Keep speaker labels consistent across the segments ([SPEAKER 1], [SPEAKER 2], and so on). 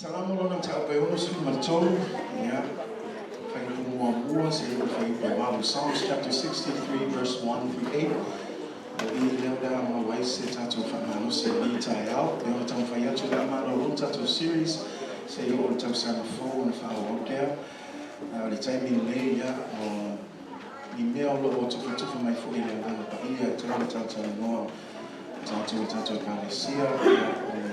[SPEAKER 1] Salamo lona mataupu e 63, ia, fuaiupu muamua seia oo i le fuaiupu e 8, Psalms chapter 63 verse 1 through 8. O i lea o le a maua ai se tatou faamalosi i lenei taeao. E ono taumafai atu o le a malolo le tatou series seia oo i le tausaga fou ona faaauau lea. A o le taimi lenei, ia, o ni mea o lo o tufatufa mai foi e le Agaga Paia e tatau ona talatalanoa tatou i tatou Ekalesia, ia, o le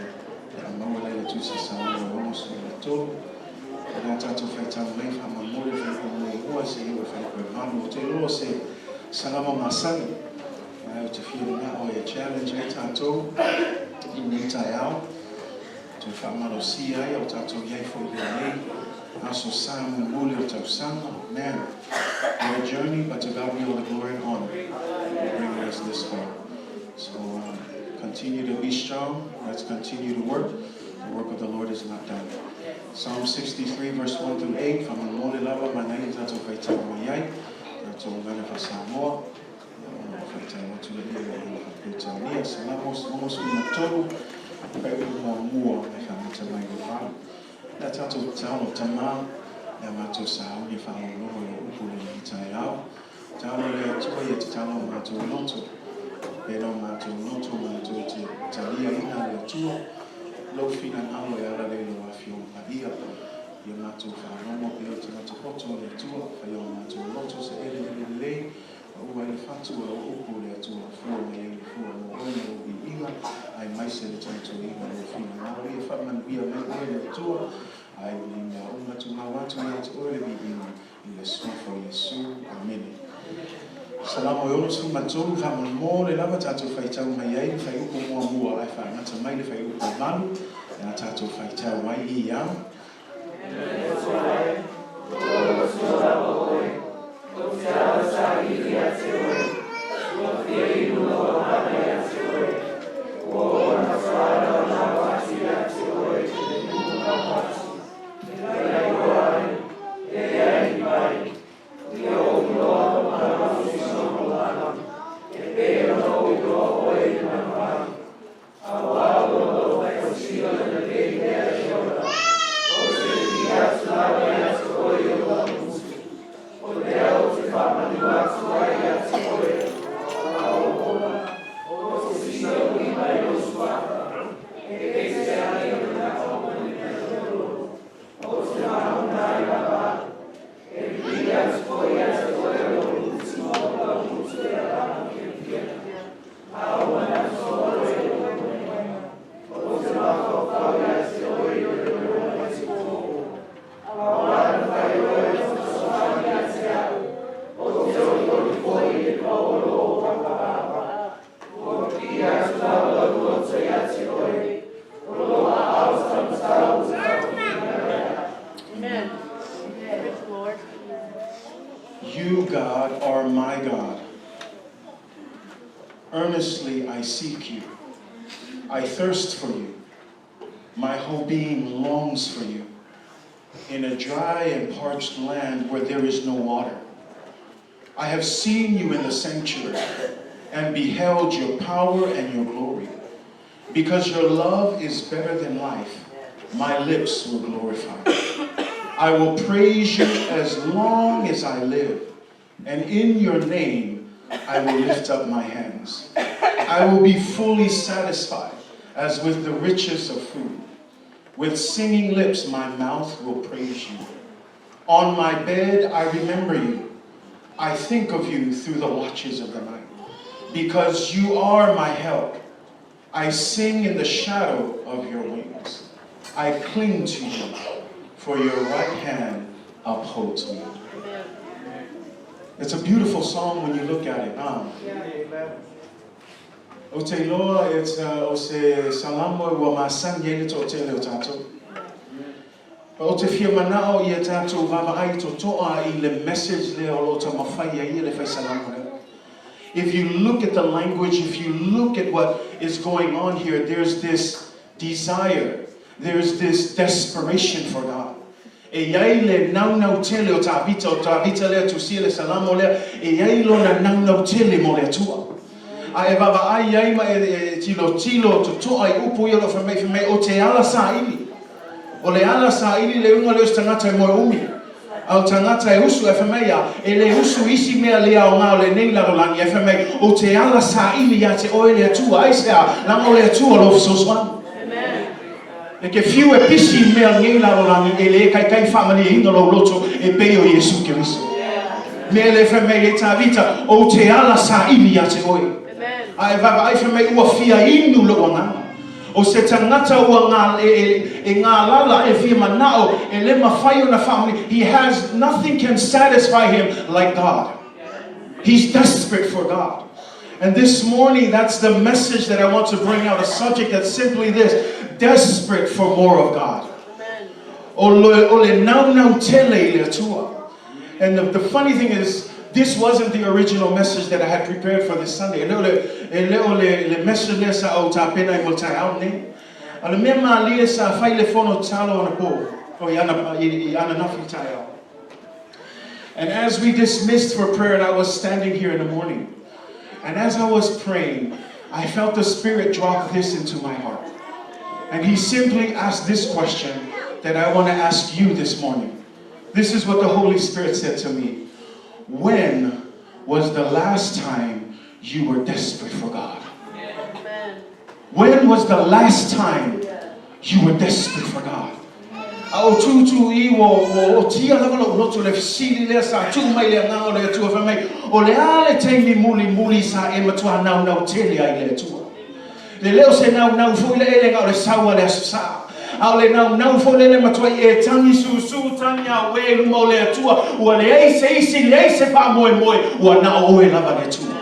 [SPEAKER 1] a maua lea i le Tusi Salamo e 63. O le a tatou faitau mai faamolemole le fuaiupu muamua seia oo i le fuaiupu e 8. Ou te iloa o se salamo masani, ae ou te fia manao e challenge ai tatou i lenei taeao, toe faamalosia ai a o tatou i ai foi i lenei aso sa mulimuli o le tausaga. Man, what a journey, but to God be all the glory and honor for bringing us this far. So continue to be strong. Let's continue to work. The work of the Lord is not done. Psalm 63 verse 1 through 8, faamolemole lava manaia tatou faitau mai ai, tatou gagana faa-Samoa, ona faitau atu lea i le gagana faa-Peretania. Salamo 63, fuaiupu muamua e faamata mai i le 8. Le a tatou tatalo, Tama, le a matou sauni e faalogologo i lou upu i lenei taeao. Tatalo le Atua ia tatalo o matou loto, pela o matou loto matou te taliaina le Atua, lou finagalo e ala lea i lou Afioga Paia. Ia matou faalogo pea o tagata poto o le Atua, faia o matou loto se eleele lelei, Pau ai le fatu o lau upu le Atua, fua mai ai le fua mo oe ma lou viiga, aemaise le tautuaina o lou finagalo. Ia faamanuia mai oe le Atua, ae i nei mea uma tumau atu ia te oe le viiga, i le Suafa o Iesu. Amene. Salamo e 63, faamolemole lava tatou faitau mai ai le fuaiupu muamua ae faagata mai le fuaiupu e 8, e a tatou faitau ai i a.
[SPEAKER 2] Amen. Praise the Lord.
[SPEAKER 1] You, God, are my God. Earnestly I seek you. I thirst for you. My whole being longs for you in a dry and parched land where there is no water. I have seen you in the sanctuary and beheld your power and your glory. Because your love is better than life, my lips will glorify you. I will praise you as long as I live, and in your name I will lift up my hands. I will be fully satisfied as with the riches of food. With singing lips my mouth will praise you. On my bed I remember you. I think of you through the watches of the night. Because you are my help. I sing in the shadow of your wings. I cling to you, for your right hand upholds me. It's a beautiful song when you look at it, huh? Ou te iloa it's o se salamo ua masani ai le toatele o tatou. Ou te fia manao ia tatou vaavaai totoa i le message lea o lo o taumafai ai le fai salamo lea. If you look at the language, if you look at what is going on here, there's this desire, there's this desperation for God. E i ai le naunau tele o Tavita, o Tavita lea tusia le salamo lea, e i ai lona naunau tele mo le Atua. A e vaavaai ai ma e tilotilo totoa i upu ia o lo o fai mai, fai mai, o te ala saili. O le ala saili le uiga lea o se tagata e moe umi. A o tagata e usu, ae fai mai a, e le usu i isi mea le aoga o lenei lalolagi, ae fai mai, ou te ala saili ia te oe le Atua. Aisea? Leaga o le Atua lou fesoasoani. E te fiu e pisi i mea o lenei lalolagi, e le taitai faamalieina lou loto e pei o Iesu Keriso. Mea lea fai mai ai Tavita, ou te ala saili ia te oe. A e vaavaai fai mai ua fia inu lou agaga. O se tagata ua ngā, e, e, e ngālala, e fia manao, e le mafai ona faamalie, he has, nothing can satisfy him like God. He's desperate for God. And this morning, that's the message that I want to bring out, a subject that's simply this, desperate for more of God. O le, o le naunau tele i le Atua. And the funny thing is, this wasn't the original message that I had prepared for this Sunday. E le o le, e le o le, le message lea sa ou tapena ai mo le taeao lenei. A o le mea malie sa fai le fono tatalo anapo, o i ana, i, i ananafi taeao. And as we dismissed for prayer, and I was standing here in the morning, and as I was praying, I felt the Spirit drop this into my heart. And he simply asked this question that I want to ask you this morning. This is what the Holy Spirit said to me. When was the last time you were desperate for God?
[SPEAKER 2] Amen.
[SPEAKER 1] When was the last time you were desperate for God? A o tūtū i ua, ua otia lava lou loto le fesili lea sa tuu mai le agaga o le Atua fai mai, o le a le taimi mulimuli sa e matua naunau tele ai i le Atua? Le le o se naunau foi lea ele na o le sau a le Aso Sa. A o le naunau foi lea le matua i e tagi susū tagi auē i luma o le Atua, ua leai se isi, leai se faamoemoe, ua na o oe lava le Atua.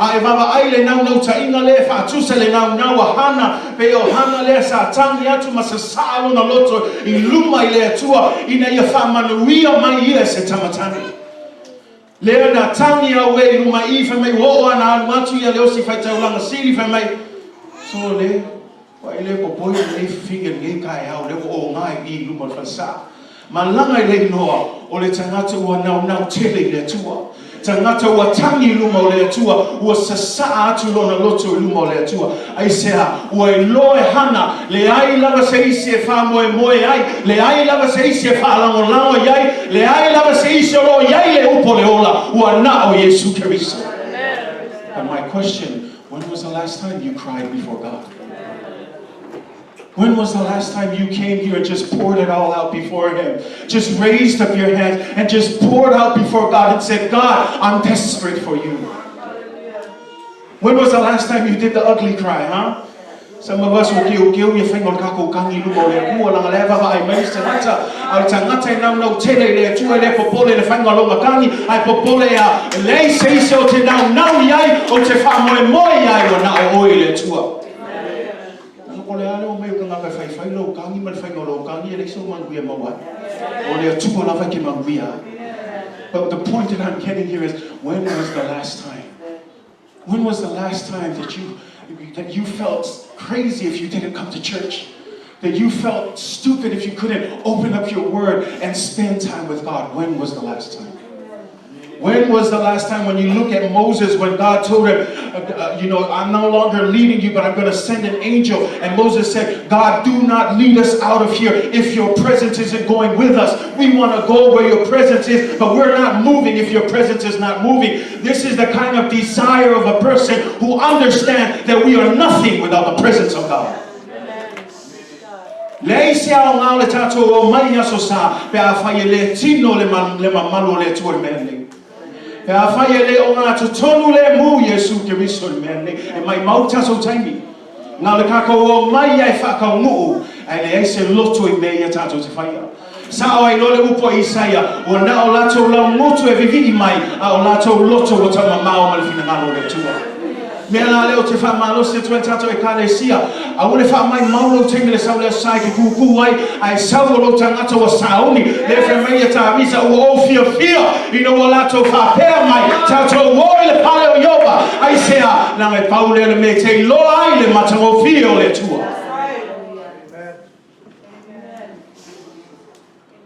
[SPEAKER 1] A e vaavaai le naunautaiga lea e faatusa i le naunau a Hana, pei o Hana lea sa tagi atu ma sasaa lona loto i luma i le Atua ina ia faamanuia mai ia i se tama tane. Lea na tagi auē i luma i, fai mai ua oo ana alu atu ia le osi faitaulaga sili, fai mai, Sole, ua e le popoi lenei fafine lenei taeao lea ua oga i i i luma o le falesa. Malaga i le iloa o le tagata ua naunau tele i le Atua. Tagata ua tagi i luma o le Atua, ua sasaa atu lona loto i luma o le Atua. Aisea? Ua iloa e Hana, leai lava se isi e faamoemoe ai, leai lava se isi e faalagolago i ai, leai lava se isi o lo o i ai le upu o le ola, ua na o Iesu Keriso. But my question, when was the last time you cried before God? When was the last time you came here and just poured it all out before Him? Just raised up your hands and just poured out before God and said, God, I'm desperate for you. When was the last time you did the ugly cry, huh? Some of us ua keukeu ia faiga o le tatou tagi i luma o le Atua, leaga la e vaavaai mai isi tagata. A o le tagata e naunau tele i le Atua e le popole i le faiga o lona tagi, ae popole a leai se isi o te naunau i ai, o te faamoemoe i ai, ua na o oe i le Atua. Leaga po o le a le omai o tagata e faifai lou tagi ma le faiga o lou tagi, e leai sou manuia e maua ai. O le Atua lava e te manuia ai. But the point that I'm getting here is, when was the last time? When was the last time that you, that you felt crazy if you didn't come to church? That you felt stupid if you couldn't open up your word and spend time with God? When was the last time? When was the last time when you look at Moses, when God told him, I'm no longer leading you, but I'm going to send an angel. And Moses said, God, do not lead us out of here if your presence isn't going with us. We want to go where your presence is, but we're not moving if your presence is not moving. This is the kind of desire of a person who understands that we are nothing without the presence of God. Leai se aoga o le tatou omai i Aso Sa pe afai e le tino le, le mamalu o le Atua i le mea lenei. Pe afai e le ogatotonu le mu Iesu Keriso i le mea lenei, e maimau tatou taimi. Na o le kakou omai ia e faakauguu, ae leai se loto i mea ia tatou te faia. Sao ai loa le upu a Isaia, ua na o latou laugutu e vivii mai, a o latou loto ua taumamao ma le finagalo o le Atua. Mea la lea ou te faamalosi atu ai tatou Ekalesia, aua le faamaimau lou taimi le sau le Aso Sa e te kūkū ai, ae sau o lou tagata ua sauni, lea fai mai ia Tavisa, ua ou fiafia ina ua latou faapea mai, tatou o i le fale o Ioba, aisea, leaga e pau lea le mea e te iloa ai le matagofie o le Atua.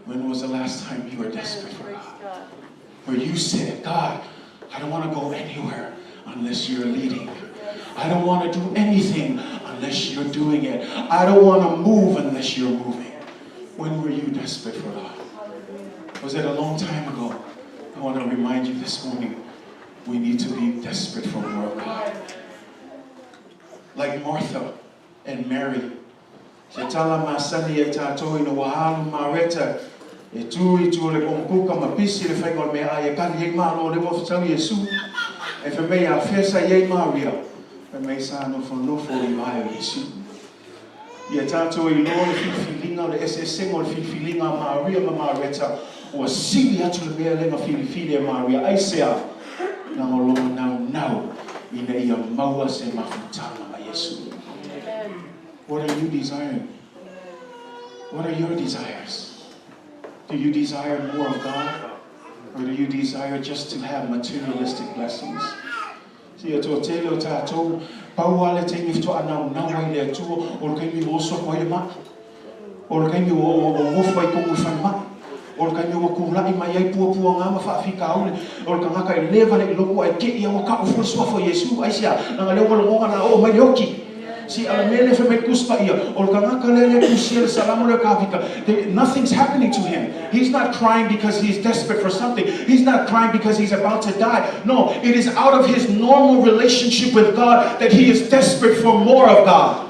[SPEAKER 1] When was the last time you were desperate for God? Where you said, God, I don't want to go anywhere unless you're leading. I don't want to do anything unless you're doing it. I don't want to move unless you're moving. When were you desperate for God? Was it a long time ago? I want to remind you this morning, we need to be desperate for more of God. Like Martha and Mary. Se tala masani e tātou ina ua alu Mareta e tū i tua o le komakuka ma pisi le whainga o le meaai e kali ai malo le ua whatau Iesu. E wha mei a whesa i ai Maria, wha mei sa nofonofo i vae o Iesu. Ia tātou i loa le filifiliga o le eseesega o le filifiliga a Maria ma Mareta, ua sili atu le mea lea na filifili e Maria. Aisea? Na o lona naunau ina ia maua se mafutaga ma Iesu. What are you desiring? What are your desires? Do you desire more of God? Or do you desire just to have materialistic blessings? Ia toatele o tatou, pau lava le taimi faatoa naunau ai i le Atua, o le taimi ua oso atu ai le mai. O le taimi ua nofo ai totonu i le falemai. O le taimi ua tulai mai ai puapuaga ma faafitauli. O le tagata e leva le i lotu ae te i a ua tau fua le suafa o Iesu. Aisea? Leaga lea ua lagona o le a oo mai le oti. Si a le mea lea fai mai le Tusi Paia, o le tagata lea lea e tusia le Salamo lea o Tavita, nothing's happening to him. He's not crying because he's desperate for something. He's not crying because he's about to die. No, it is out of his normal relationship with God that he is desperate for more of God.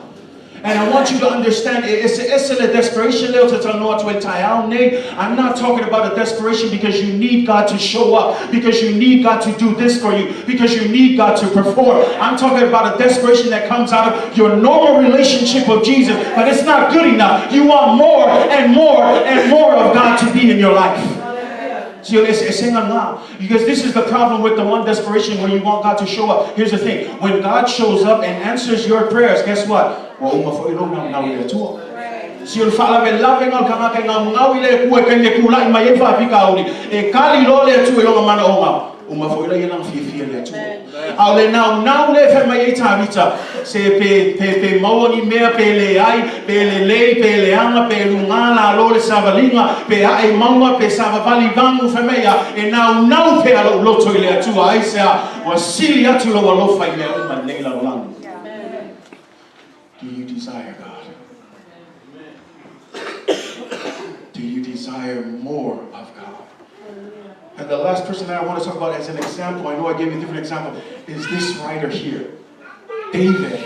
[SPEAKER 1] And I want you to understand, e eseese le desperation lea ou te talanoa atu ai taeao nei. I'm not talking about a desperation because you need God to show up, because you need God to do this for you, because you need God to perform. I'm talking about a desperation that comes out of your normal relationship with Jesus, but it's not good enough. You want more and more and more of God to be in your life. See, because this is the problem with the one desperation where you want God to show up. Here's the thing. When God shows up and answers your prayers, guess what? Ua uma foi lou naunau i le Atua. Si o le faalavelavega o le tagata e gaugau i le Atua i taimi e tulai mai ai faafitauli, e kali loa le Atua i lona manaoga, uma foi laia lana fiafia i le Atua. A o le naunau lea e fai mai ai Tavita, se pe, pe, pe maua ni mea, pe leai, pe lelei, pe leaga, pe lugā lalo le savaliga, pe ae i mauga, pe savavali i vagu, fai mai ia, e naunau pea lou loto i le Atua, aisea, ua sili atu lou alofa i mea uma i lenei lalolagi. Do you desire God? Do you desire more of God? And the last person that I want to talk about as an example, I know I gave you a different example, is this writer here, David.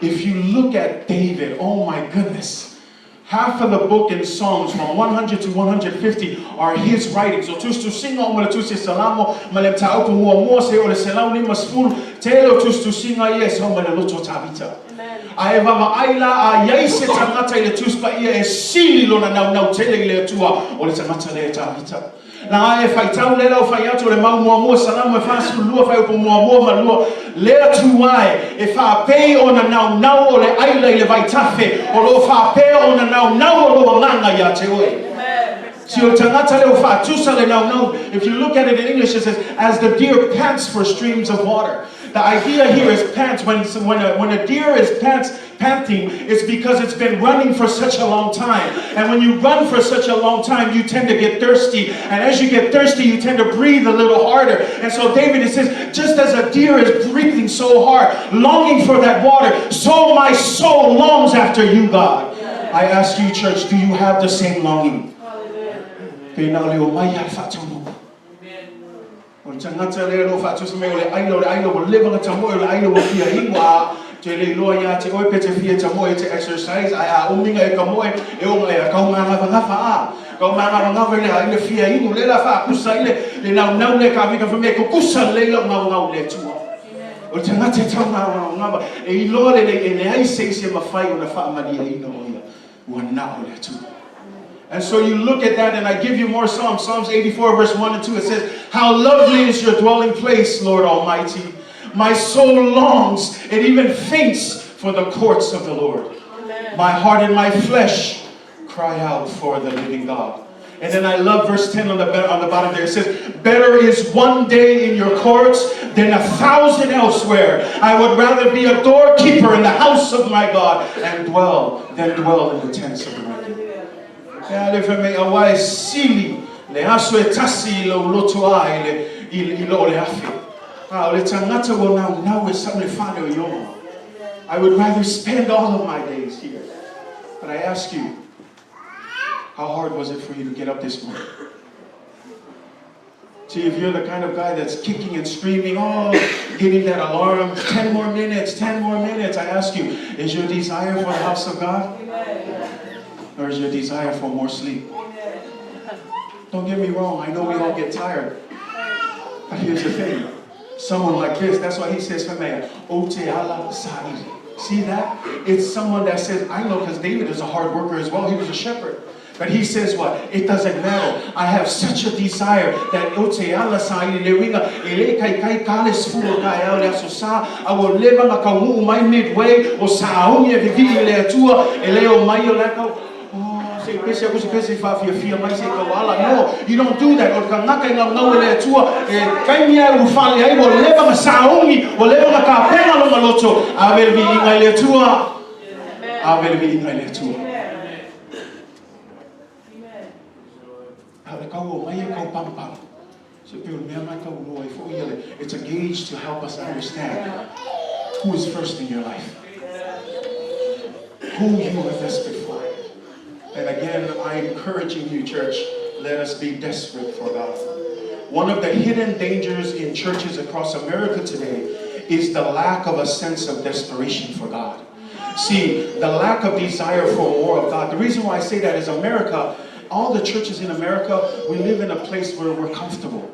[SPEAKER 1] If you look at David, oh my goodness, half of the book in Psalms from 100 to 150 are his writings. O tusitusiga uma le tusi Salamo ma le mataupu muamua seia oo i le 150, tele o tusitusiga ia e sau mai le loto o Tavita. A e vaavaai la a i ai se tagata i le Tusi Paia e sili lona naunau tele i le Atua, o le tagata lea e Tavita. La e faitau lea lau fai atu o le mau muamua Salamo e 42 fuaiupu muamua ma lua le Atua e, e faapei ona naunau o le aila i le vaitafe o lo o faapea ona naunau o lou agaga ia te oe. Si o le tagata lea ua faatusa le naunau. If you look at it in English, it says, as the deer pants for streams of water. The idea here is pants. When a deer is pants, panting, it's because it's been running for such a long time. And when you run for such a long time, you tend to get thirsty. And as you get thirsty, you tend to breathe a little harder. And so David, it says, just as a deer is breathing so hard, longing for that water, so my soul longs after you, God. I ask you, church, do you have the same longing? Pe na o le omai a le faataunuu. O le tagata lea o lo o faatusa mai o le aila, o le aila ua leva ona tamoe, o le aila ua fia inu, a te le iloa ia te oe pe te fia tamoe e te exercise, ae a umiga e tamoe, e oga e tau magavagava a. Tau magavagava i le i le fia inu, lea la faakusa ai le, le naunau lea ka vika fai mai e kukusa lelei lau gaugau i le Atua. O le tagata e tau magavagava, e iloa lelei e leai se isi e mafai ona faamalieina o ia, ua na o le Atua. And so you look at that, and I give you more Psalms. Psalms 84, verse 1 and 2, it says, How lovely is your dwelling place, Lord Almighty. My soul longs, it even faints for the courts of the Lord. Amen. My heart and my flesh cry out for the living God. And then I love verse 10 on the bottom there. It says, Better is one day in your courts than 1,000 elsewhere. I would rather be a doorkeeper in the house of my God and dwell than dwell in the tents of the wicked. E ale fai mai aua e sili le aso e tasi i lou loto a i le i, i lo o le afe. A o le tagata ua naunau e sau le fale o Ioga. I would rather spend all of my days here. But I ask you, How hard was it for you to get up this morning? See, if you're the kind of guy that's kicking and screaming, oh, hitting that alarm, 10 more minutes, 10 more minutes, I ask you, is your desire for the house of God? Or is your desire for more sleep? Don't get me wrong, I know we all get tired. But here's the thing. Someone like this, that's why he says, "Famea, ote ala sa'ili." See that? It's someone that says, I know, because David is a hard worker as well. He was a shepherd. But he says what? It doesn't matter. I have such a desire that ote ala sa'ili le uiga, e le kaikai ka le sefulu o taeao le aso sa, a ua leva ona taunuu mai midway, o sauni e vivii i le Atua, e le omai o le kau, oh, se i pese aku se pese i faafiafia mai se i tauala. No, you don't do that. O le tagata e naunau e le Atua, e taimi lava e ulufale ai, ua leva ona sauni, ua leva ona tapena lona loto, ave le viiga i le Atua. Ave le viiga i le Atua. A o le kau o mai e kau palupalu. Se pei o le mea lena e tau loa ai foi ia le, it's a gauge to help us understand who is first in your life. Who you are desperate for. And again, I'm encouraging you, church, let us be desperate for God. One of the hidden dangers in churches across America today is the lack of a sense of desperation for God. See, the lack of desire for more of God. The reason why I say that is America, all the churches in America, we live in a place where we're comfortable.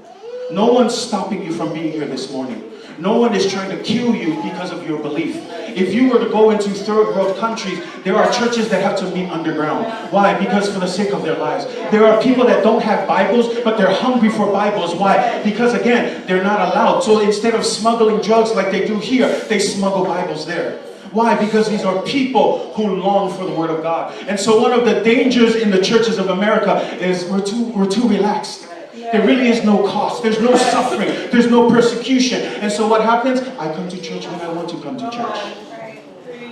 [SPEAKER 1] No one's stopping you from being here this morning. No one is trying to kill you because of your belief. If you were to go into third world countries, there are churches that have to meet underground. Why? Because for the sake of their lives. There are people that don't have Bibles, but they're hungry for Bibles. Why? Because again, they're not allowed. So instead of smuggling drugs like they do here, they smuggle Bibles there. Why? Because these are people who long for the Word of God. And so one of the dangers in the churches of America is we're too relaxed. There really is no cost. There's no suffering. There's no persecution. And so what happens? I come to church when I want to come to church.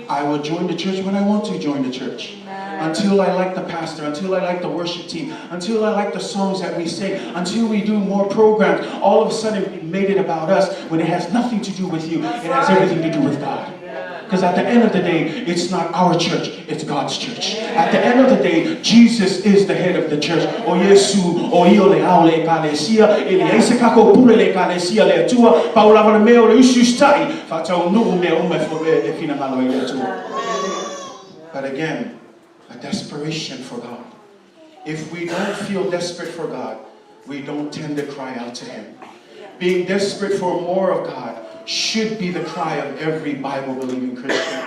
[SPEAKER 1] I will join the church when I want to join the church. Until I like the pastor, until I like the worship team, until I like the songs that we sing, until we do more programs, all of a sudden we made it about us when it has nothing to do with you. It has everything to do with God. Because at the end of the day, it's not our church, it's God's church. At the end of the day, Jesus is the head of the church. O Iesu, o ia o le ao o le Ekalesia, e leai se kākou pule i le Ekalesia a le Atua, pau lava le mea o le usiusitai, faataunuu mea uma e finagalo ai le Atua. But again, a desperation for God. If we don't feel desperate for God, we don't tend to cry out to Him. Being desperate for more of God should be the cry of every Bible-believing Christian.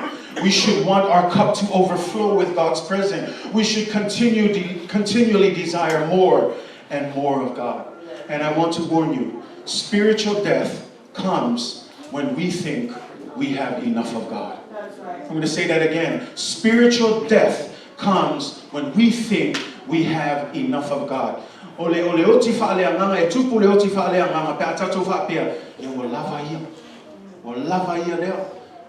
[SPEAKER 1] We should want our cup to overflow with God's presence. We should continually desire more and more of God. And I want to warn you, spiritual death comes when we think we have enough of God. I'm going to say that again. Spiritual death comes when we think we have enough of God. O le, o le oti faaleagaga, e tupu le oti faaleagaga pe a tatou faapea, ia ua lava ia. Ua lava ia lea.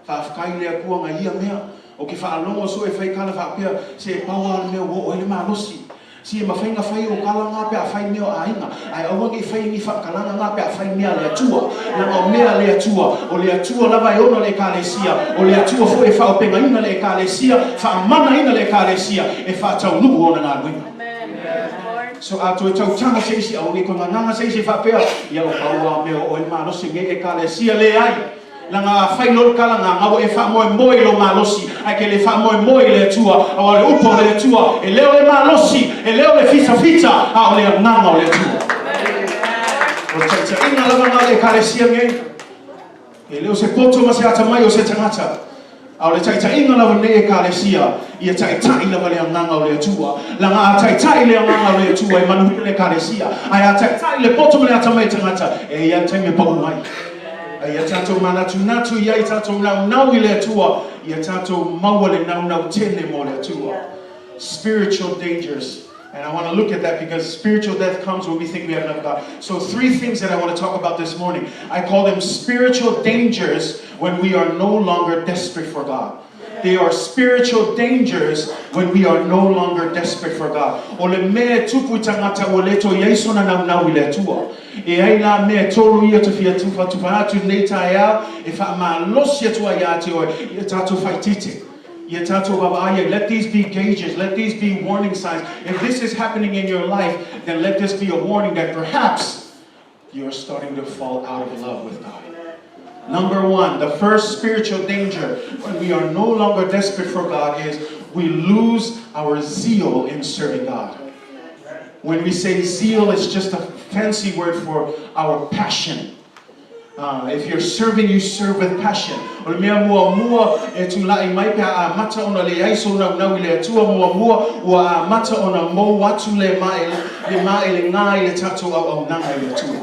[SPEAKER 1] Faafetai le Atua na ia mea. O ke faalogo so e fai kala faapea, se e pau lava le mea ua oo ai le malosi. Si e mafai na fai o kala nga pe a fai mea o aiga, ae aua nei fai ni faakalanga nga pe a fai mea a le Atua. Leaga o mea a le Atua, o le Atua lava e ona le Ekalesia, o le Atua foi e faaopegaina le Ekalesia, faamanaina le Ekalesia, e faataunuu ona galuega. So a toe tautaga se isi, aua nei toe gagaga se isi e faapea, ia o pau lava mea o oe le malosi lenei Ekalesia, leai. Leaga a fai loa le tala gaga ua e faamoemoe i lou malosi, ae ke le faamoemoe i le Atua, aua o le upu a le Atua, e le o le malosi, e le o le fitafita, a o le agaga o le Atua. O le taitaiga lava na o le Ekalesia nei, e le o se poto ma se atamai o se tagata, a o le taitaiga lava o lenei Ekalesia, ia taitai lava le agaga o le Atua. Leaga a taitai le agaga o le Atua e manuia le Ekalesia, ae a taitai le poto ma le atamai o tagata, e i ai le taimi e pau ai. A ia tatou manatunatu i ai tatou naunau i le Atua, ia tatou maua le naunau tele mo le Atua. Spiritual dangers. And I want to look at that because spiritual death comes when we think we have enough God. So three things that I want to talk about this morning. I call them spiritual dangers when we are no longer desperate for God. They are spiritual dangers when we are no longer desperate for God. O le mea e tupu i tagata ua le toe i ai sona naunau i le Atua. E ai la mea e tolu ia te fia tufatufa atu i lenei taeao e faamalosi atu ai ia te oe ia tatou faaeteete. Ia tatou vaavaai ai. Let these be gauges. Let these be warning signs. If this is happening in your life, then let this be a warning that perhaps you're starting to fall out of love with God. Number one, the first spiritual danger when we are no longer desperate for God is we lose our zeal in serving God. When we say zeal, it's just a fancy word for our passion. If you're serving, you serve with passion. O le mea muamua e tula'i mai pe a amata ona leai sou naunau i le Atua, muamua ua amata ona mou atu le maelegā i le tatou auaunaga i le Atua.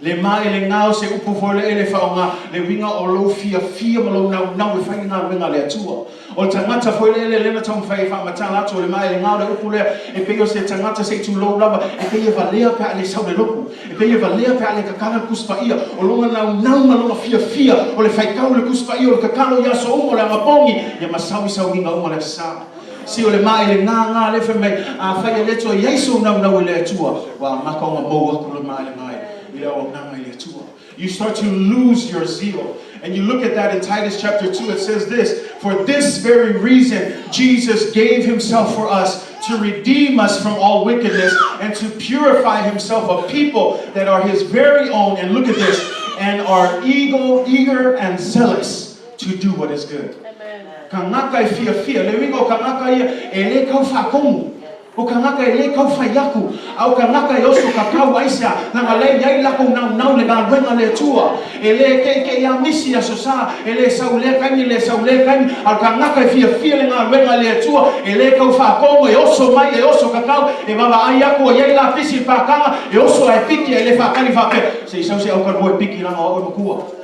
[SPEAKER 1] Le maelegā o se upu foi lea e le faaaoga le uiga o lou fiafia ma lou naunau e fai le galuega a le Atua. O le tagata foi lele lea na taumafai e faamatala atu, o le maelegā o le upu lea, e pei o se tagata se i tulou lava, e pei e valea pe a le sau le lotu, e pei e valea pe a le kakala le Tusi Paia. O lona naunau ma lona fiafia, o le faitau i le Tusi Paia, o le tatalo i aso uma, o le anapogi, ia ma sauisauiga uma o le Aso Sa. Se o le maelegā lena lea fai mai, afai e le toe i ai sou naunau i le Atua, ua amata ona mou atu le maelegā i le auaunaga i le Atua. You start to lose your zeal. And you look at that in Titus chapter 2, it says this, "For this very reason Jesus gave himself for us to redeem us from all wickedness and to purify himself a people that are his very own." And look at this, "and are eager and zealous to do what is good."
[SPEAKER 2] Amen.
[SPEAKER 1] Kangaka e fiafia, le uiga o kangaka ia e le kau whakomu. O kangaka e le kau fai aku, a o kangaka e oso kakau aisea, leaga lea e i ai lakou naunau le galuega a le Atua. E le keʻikeʻi a misi aso sa, e le sau lea taimi, le sau lea taimi, a o kangaka e fiafia le galuega a le Atua, e le kau faakomo, e oso mai, e oso kakau, e vaavaai aku o i ai lapisi i le pakaga, e oso ae piki, ae le faatali faapea, se i sau se aukalua e piki leaga o au e matua.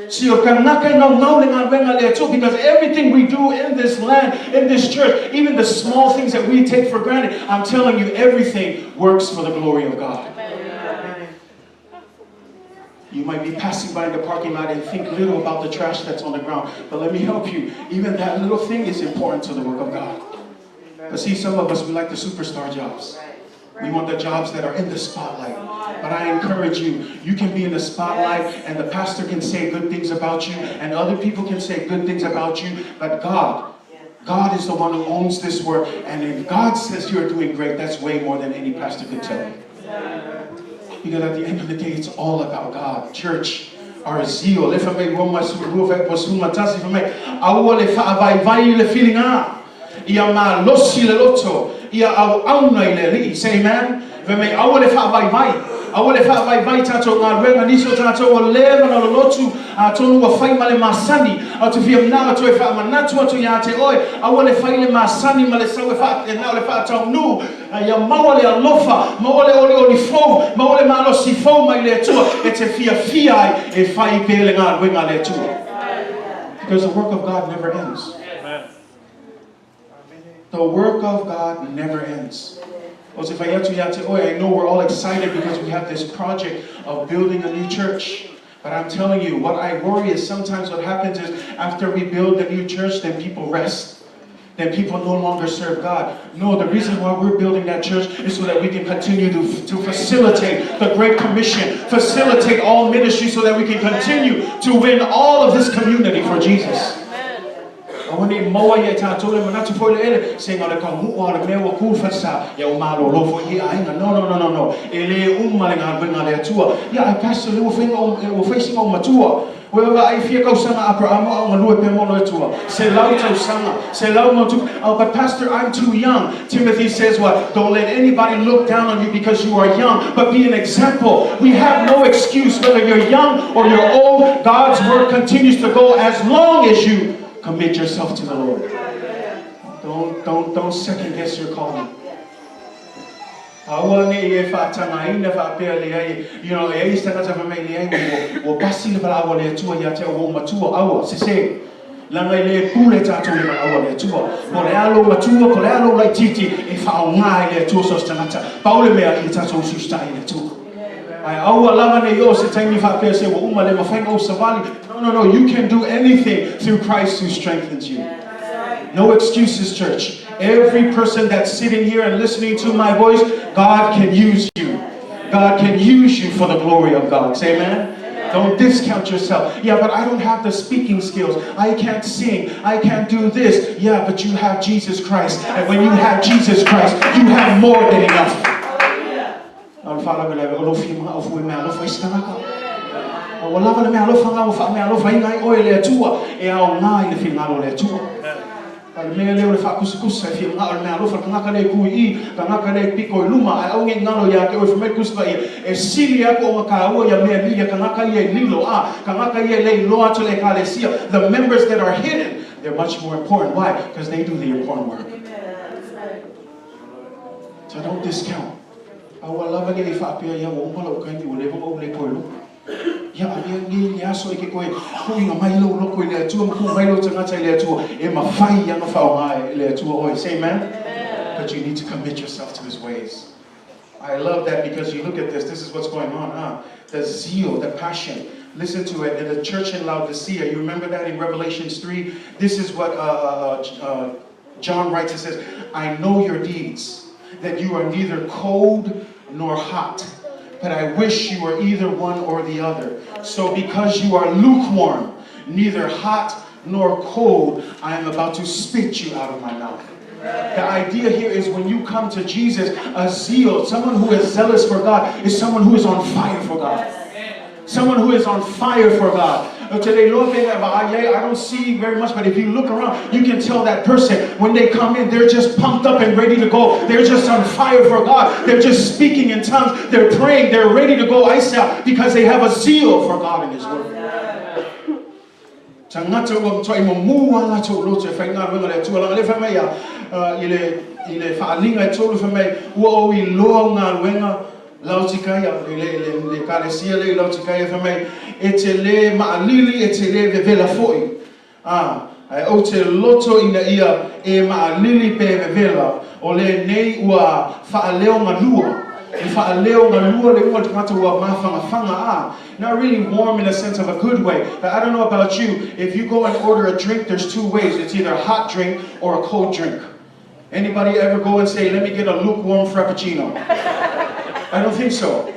[SPEAKER 1] See, o kangaka e naunau le galuega a le Atua, because everything we do in this land, in this church, even the small things that we take for granted, I'm telling you, everything works for the glory of God. You might be passing by in the parking lot and think little about the trash that's on the ground. But let me help you. Even that little thing is important to the work of God. But see, some of us, we like the superstar jobs. We want the jobs that are in the spotlight. But I encourage you, you can be in the spotlight and the pastor can say good things about you and other people can say good things about you. But God, God is the one who owns this work. And if God says you're doing great, that's way more than any pastor could tell you. Because at the end of the day, it's all about God. Church, our zeal. Le fai mai Roma 21, fai mai, aua le faavaivai i le filiga. Ia malosi le loto, ia auauna i le Alii. Say amen. Fai mai, aua le faavaivai. Aua le faavaivai tatou galuega, nisi o tatou ua leva ona lolotu, atonu ua fai ma le masani. Ae ou te fia manao atu e faamanatu atu ia te oe, aua le fai le masani ma le sau e faa, e na o le faataunuu. A ia maua le alofa, maua le olioli fou, maua le malosi fou mai le Atua e te fiafia ai e fai pea le galuega a le Atua. Because the work of God never ends. The work of God never ends. O te fai atu ia te oe, I know we're all excited because we have this project of building a new church. But I'm telling you, what I worry is sometimes what happens is after we build the new church, then people rest. Then people no longer serve God. No, the reason why we're building that church is so that we can continue to facilitate the Great Commission, facilitate all ministry so that we can continue to win all of this community for Jesus. Aua ne i maua ia i tatou le manatu foi le ele, se na o le taunuu lava o le mea ua tu le falesa, ia ua malolo foi ia aiga. No, no, no, no, no. E le uma le galuega a le Atua. Ia, ai pastor, le ua fai ua fai sina ou matua. Ua vaai fia tausaga Aperahama a o galue pea mo le Atua. Selau tausaga, selau ma tupu. Oh, but pastor, I'm too young. Timothy says what? Don't let anybody look down on you because you are young, but be an example. We have no excuse whether you're young or you're old. God's work continues to go as long as you commit yourself to the Lord. Don't, don't, don't second guess your calling. Aua ne i e faatagaina faapea leai, e ai se tagata fai mai leai ua, ua pasi le valaau a le Atua ia te au ua ou matua, aua, sese. Leaga e le pule tatou i le valaau a le Atua. Po o le a lou matua, po o le a lou laitiiti, e faaaoga e le Atua so o se tagata. Pau le mea, ia tatou usiusitai i le Atua. Ae aua lava ne i oo se taimi faapea se ua uma le mafai ona ou savali. No, no, no, you can do anything through Christ who strengthens you. No excuses, church. Every person that's sitting here and listening to my voice, God can use you. God can use you for the glory of God. Say amen. Don't discount yourself. Yeah, but I don't have the speaking skills. I can't sing. I can't do this. Yeah, but you have Jesus Christ. And when you have Jesus Christ, you have more than enough. A o le faalavelave, o lou fia manao fua i meaalofa isi tagata. A ua lava le meaalofa na ua faameaalofaina ai oe e le Atua, e aoga i le finagalo o le Atua. A o le mea lea o le faakusakusa, e fia manao i le meaalofa le tagata lea e tu i i, tagata lea e pito i luma, ae aua ne i galo ia te oe, fai mai le Tusi Paia, e sili atu ona taua ia mea lili a tagata ia e lilo, a tagata ia e le iloa atu e le Ekalesia, the members that are hidden, they're much more important. Why? Because they do the important work. So don't discount. Aua lava ne i faapea, Ia, ua uma lou taimi, ua leva ona ou le toe logo. Ia, avea nei le aso e ke toe tuuina mai lou loto i le Atua ma tuu mai lou tagata i le Atua, e mafai ona faaaoga e le Atua oe. Say amen. But you need to commit yourself to His ways. I love that because you look at this, this is what's going on, huh? The zeal, the passion. Listen to it. In the church in Laodicea, you remember that in Revelations 3? This is what John writes. It says, I know your deeds, that you are neither cold nor hot, but I wish you were either one or the other. So because you are lukewarm, neither hot nor cold, I am about to spit you out of my mouth. The idea here is when you come to Jesus, a zeal, someone who is zealous for God, is someone who is on fire for God. Someone who is on fire for God. Today, Lord, I don't see very much, but if you look around, you can tell that person when they come in, they're just pumped up and ready to go. They're just on fire for God. They're just speaking in tongues. They're praying. They're ready to go. I say because they have a zeal for God and His word. Tagata ua matuai mumu a latou loto e faigaluega le Atua. Leaga lea fai mai a i le i le faaaliga e tolu fai mai ua ou iloa au galuega Laotikaia i le le le Ekalesia lea i Laotikaia fai mai e te le maalili e te le vevela foi. A ae ou te loto ina ia e maalili pe vevela o lenei ua faaleo galua e faaleo galua le uga o le tagata ua mafangafaga a Not really warm in a sense of a good way, but I don't know about you, if you go and order a drink, there's two ways. It's either a hot drink or a cold drink. Anybody ever go and say, let me get a lukewarm frappuccino? I don't think so.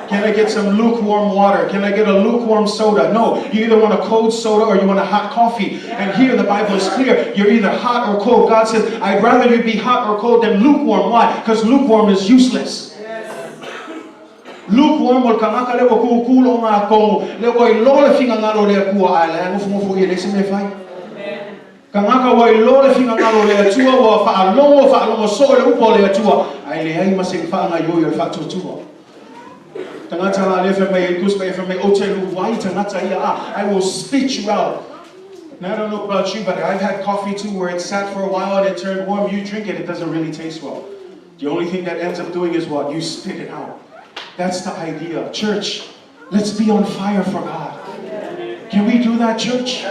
[SPEAKER 1] Can I get some lukewarm water? Can I get a lukewarm soda? No, you either want a cold soda or you want a hot coffee. And here the Bible is clear. You're either hot or cold. God says, I'd rather you be hot or cold than lukewarm. Why? Because lukewarm is useless. Lukewarm o le tagata lea ua kūkū loo ngā kongo, lea ua iloa le finagalo o le Atua ae la e nofonofo ia e leai se mea e fai. Tagata ua iloa le finagalo o le Atua ua faalogo faalogo soo i le upu a le Atua ae leai ma se faagaoioi o le faatuatua. Tagata la lea fai mai ai Tusi Paia fai mai ou te luai tagata ia a I will spit you out. And I don't know about you but I've had coffee too where it sat for a while and it turned warm you drink it it doesn't really taste well. The only thing that ends up doing is what? You spit it out. That's the idea. Church, let's be on fire for God. Can we do that, church?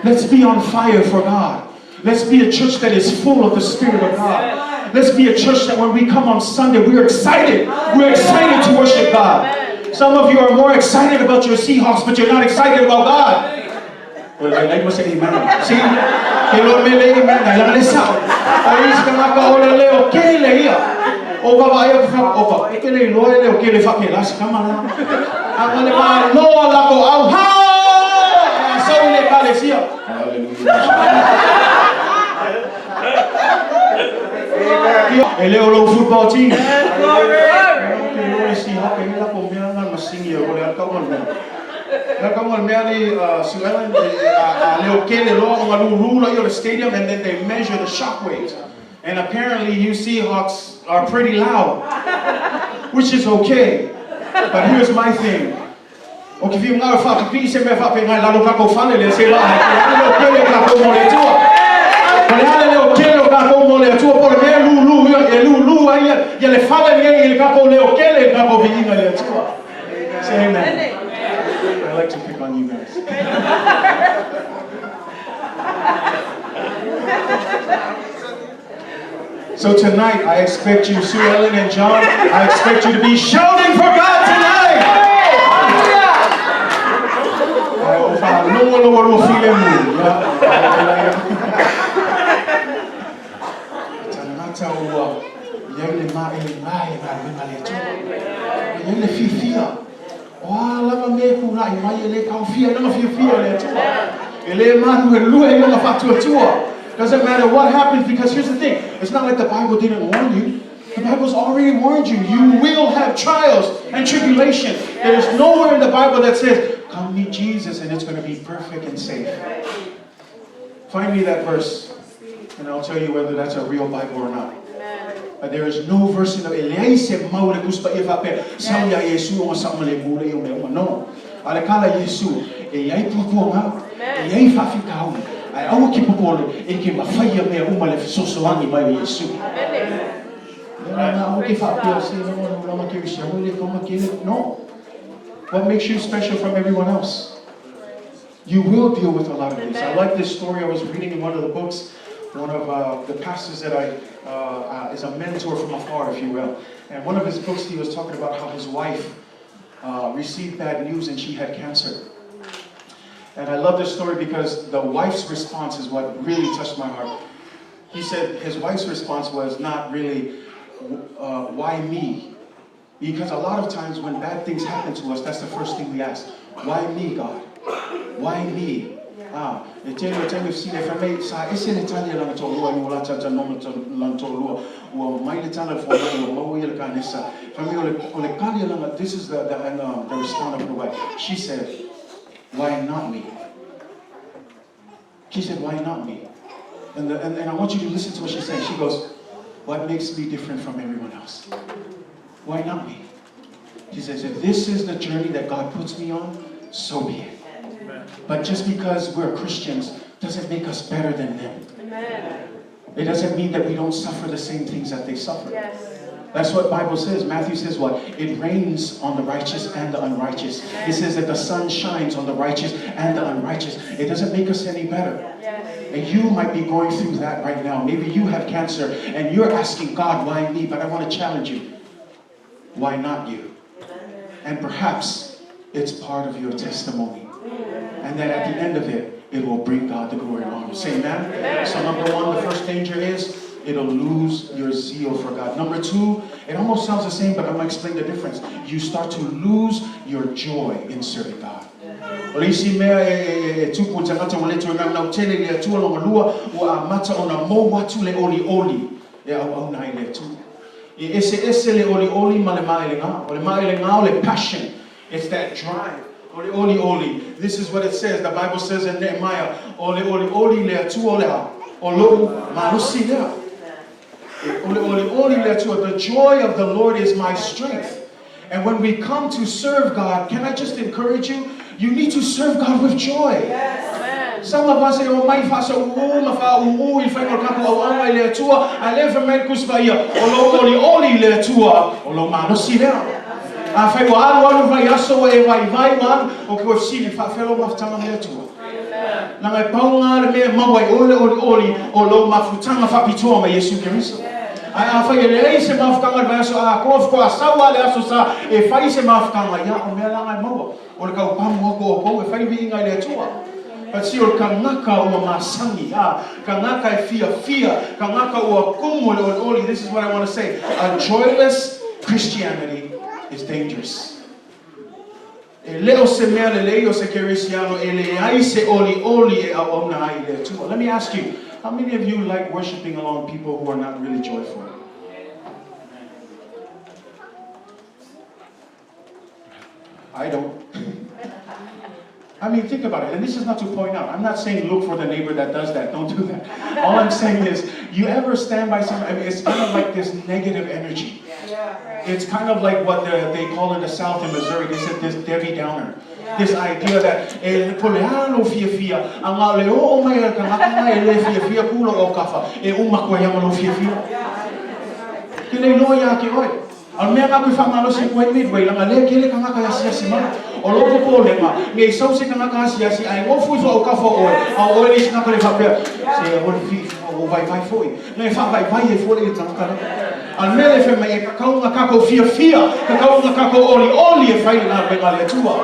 [SPEAKER 1] Let's be on fire for God. Let's be a church that is full of the Spirit of God. Let's be a church that when we come on Sunday, we're excited. We're excited to worship God. Some of you are more excited about your Seahawks, but you're not excited about God. O le lailai ma se amen. See? Ke loa me le amen ai langa le sao. O isi tagata o le leo kele ia. O vavaai atu fa opa, e ke le iloa e leo kele fa ke la se kama la. A le ma loa la ko au ha! A sau i le ekalesia. Hallelujah. E le o lou football team. Glory. Ke loa le si hoke ni la ko mea nga masingi o le alka o mea. La ka mo le mea nei Sue Ellen a leo kele loa o nga lulu la i o le stadium and then they measure the shock waves. And apparently you Seahawks are pretty loud, which is okay. But here's my thing. O ke whiu ngau whakapii se mea whape ngai lalo kako whale le se la he ale leo kele o kako mo le atua. Ko le ale leo kele o kako mo le atua po le mea lulu ia e lulu ai ia ia le whale nei i le kako leo kele i kako viinga le atua. Say amen. I like to pick on you guys. So tonight, I expect you, Sue Ellen and John, I expect you to be shouting for God tonight! Ai, o wha longo longo lua file mu. Ia, ia, ia. Tagata ua iai le maʻele gae galuega le Atua. Ua iai le fiafia. O a lava mea e kula'i mai e lē taofia ai lona fiafia o le Atua. E lē maluelue ai lona faatuatua. Doesn't matter what happens because here's the thing, it's not like the Bible didn't warn you. The Bible's already warned you. You will have trials and tribulation. There's nowhere in the Bible that says, come meet Jesus and it's going to be perfect and safe. Find me that verse and I'll tell you whether that's a real Bible or not. But there is no verse in the e leai se mau i le Tusi Paia faapea, sau iā Iesu ona saogalemu lea o mea uma. No. A o le tala a Iesu, e i ai puapuaga, e i ai faafitauli, ae aua ke popole, e te mafai ia mea uma le fesoasoani mai o Iesu. Le na aua ke faapea se no no lama kerisiano e le kama kele. No. What makes you special from everyone else? You will deal with a lot of these. I like this story I was reading in one of the books. One of the pastors that I is a mentor from afar, if you will. And one of his books, he was talking about how his wife received bad news and she had cancer. And I love this story because the wife's response is what really touched my heart. He said his wife's response was not really, why me? Because a lot of times when bad things happen to us, that's the first thing we ask. Why me, God? Why me? Ah, e tele o taimi fesili ai, fai mai, sa ese le tali a lana toalua i ua la talatalanoa ma lana toalua, ua mai le tala i le fomai, ua maua ia le kanesa. Fai mai, o le, o le tali a lana, this is the, the, and, the response of her wife. She said, why not me? She said, why not me? And, the, and, and I want you to listen to what she's saying. She goes, what makes me different from everyone else? Why not me? She says, if this is the journey that God puts me on, so be it. But just because we're Christians doesn't make us better than them.
[SPEAKER 2] Amen.
[SPEAKER 1] It doesn't mean that we don't suffer the same things that they suffer.
[SPEAKER 2] Yes.
[SPEAKER 1] That's what Bible says. Matthew says what? It rains on the righteous and the unrighteous. It says that the sun shines on the righteous and the unrighteous. It doesn't make us any better.
[SPEAKER 2] Yes.
[SPEAKER 1] And you might be going through that right now. Maybe you have cancer and you're asking God, why me? But I want to challenge you. Why not you? And perhaps it's part of your testimony. And then at the end of it, it will bring God the glory and honor. Say amen. So number one, the first danger is it'll lose your zeal for God. Number two, it almost sounds the same, but I'm gonna explain the difference. You start to lose your joy in serving God. O le isi mea e, e, e tupu i tagata ua le toe naunau tele i le Atua lona lua, ua amata ona mou atu le olioli e auauna ai i le Atua. E eseese le olioli ma le maelega. O le maelega o le passion. It's that drive. O le olioli. This is what it says. The Bible says in Nehemiah, o le olioli i le Atua o le a? O lou malosi lea. O le olioli i le Atua. The joy of the Lord is my strength. And when we come to serve God, can I just encourage you? You need to serve God with joy.
[SPEAKER 2] Amen.
[SPEAKER 1] Some of us e omai faasauū ma faaūū i le faiga o le tatou auauna i le Atua, ae le fai mai le Tusi Paia, o lou olioli i le Atua, o lou malosi lea. Afai ua alualu vaiaso ua e vaivai ua alu, o ke ua fesili, faafefea lou mafutaga ma le Atua? Leaga e pau lena le mea e maua ai oe le olioli o lou mafutaga faapitoa ma Iesu Keriso. Ae afai e leai se mafutaga i le vaiaso atoa, faatoa sau lava le aso sa e fai se mafutaga, ia, o mea la na e maua. O le taupamu atu o outou e fai viiga i le Atua. But see, o le kanaka ua masani, a kanaka e fiafia, kanaka ua kumu i le olioli, this is what I want to say, a joyless Christianity is dangerous. E le o se mea lelei o se Kerisiano e leai se olioli e auauna ai i le Atua. Let me ask you, how many of you like worshiping along people who are not really joyful? I don't. I mean, think about it. And this is not to point out. I'm not saying look for the neighbor that does that. Don't do that. All I'm saying is, you ever stand by someone, I mean, it's kind of like this negative energy.
[SPEAKER 2] Yeah.
[SPEAKER 1] It's kind of like what they call in the South in Missouri, they said this Debbie Downer. This idea that e po le a lou fiafia, a na o le oo mai a le tagata na e le fiafia ku lou aukafa, e uma atu ai lava ma lou fiafia. Ke le iloa ia te oe. A o le mea na koe faamalosi atu ai Midway, leaga lea kele tagata e asiasi mai. O lou popolega, nei sau se tagata asiasi ae nofo ifo aukafa oe, a o oe le isi tagata le faapea, se aua le fifi ua vaivai foi. Na e faavaivai ai foi le tagata lea. A o le mea lea e fai mai, e tatau ona tatou fiafia, tatau ona tatou olioli e fai le galuega a le Atua.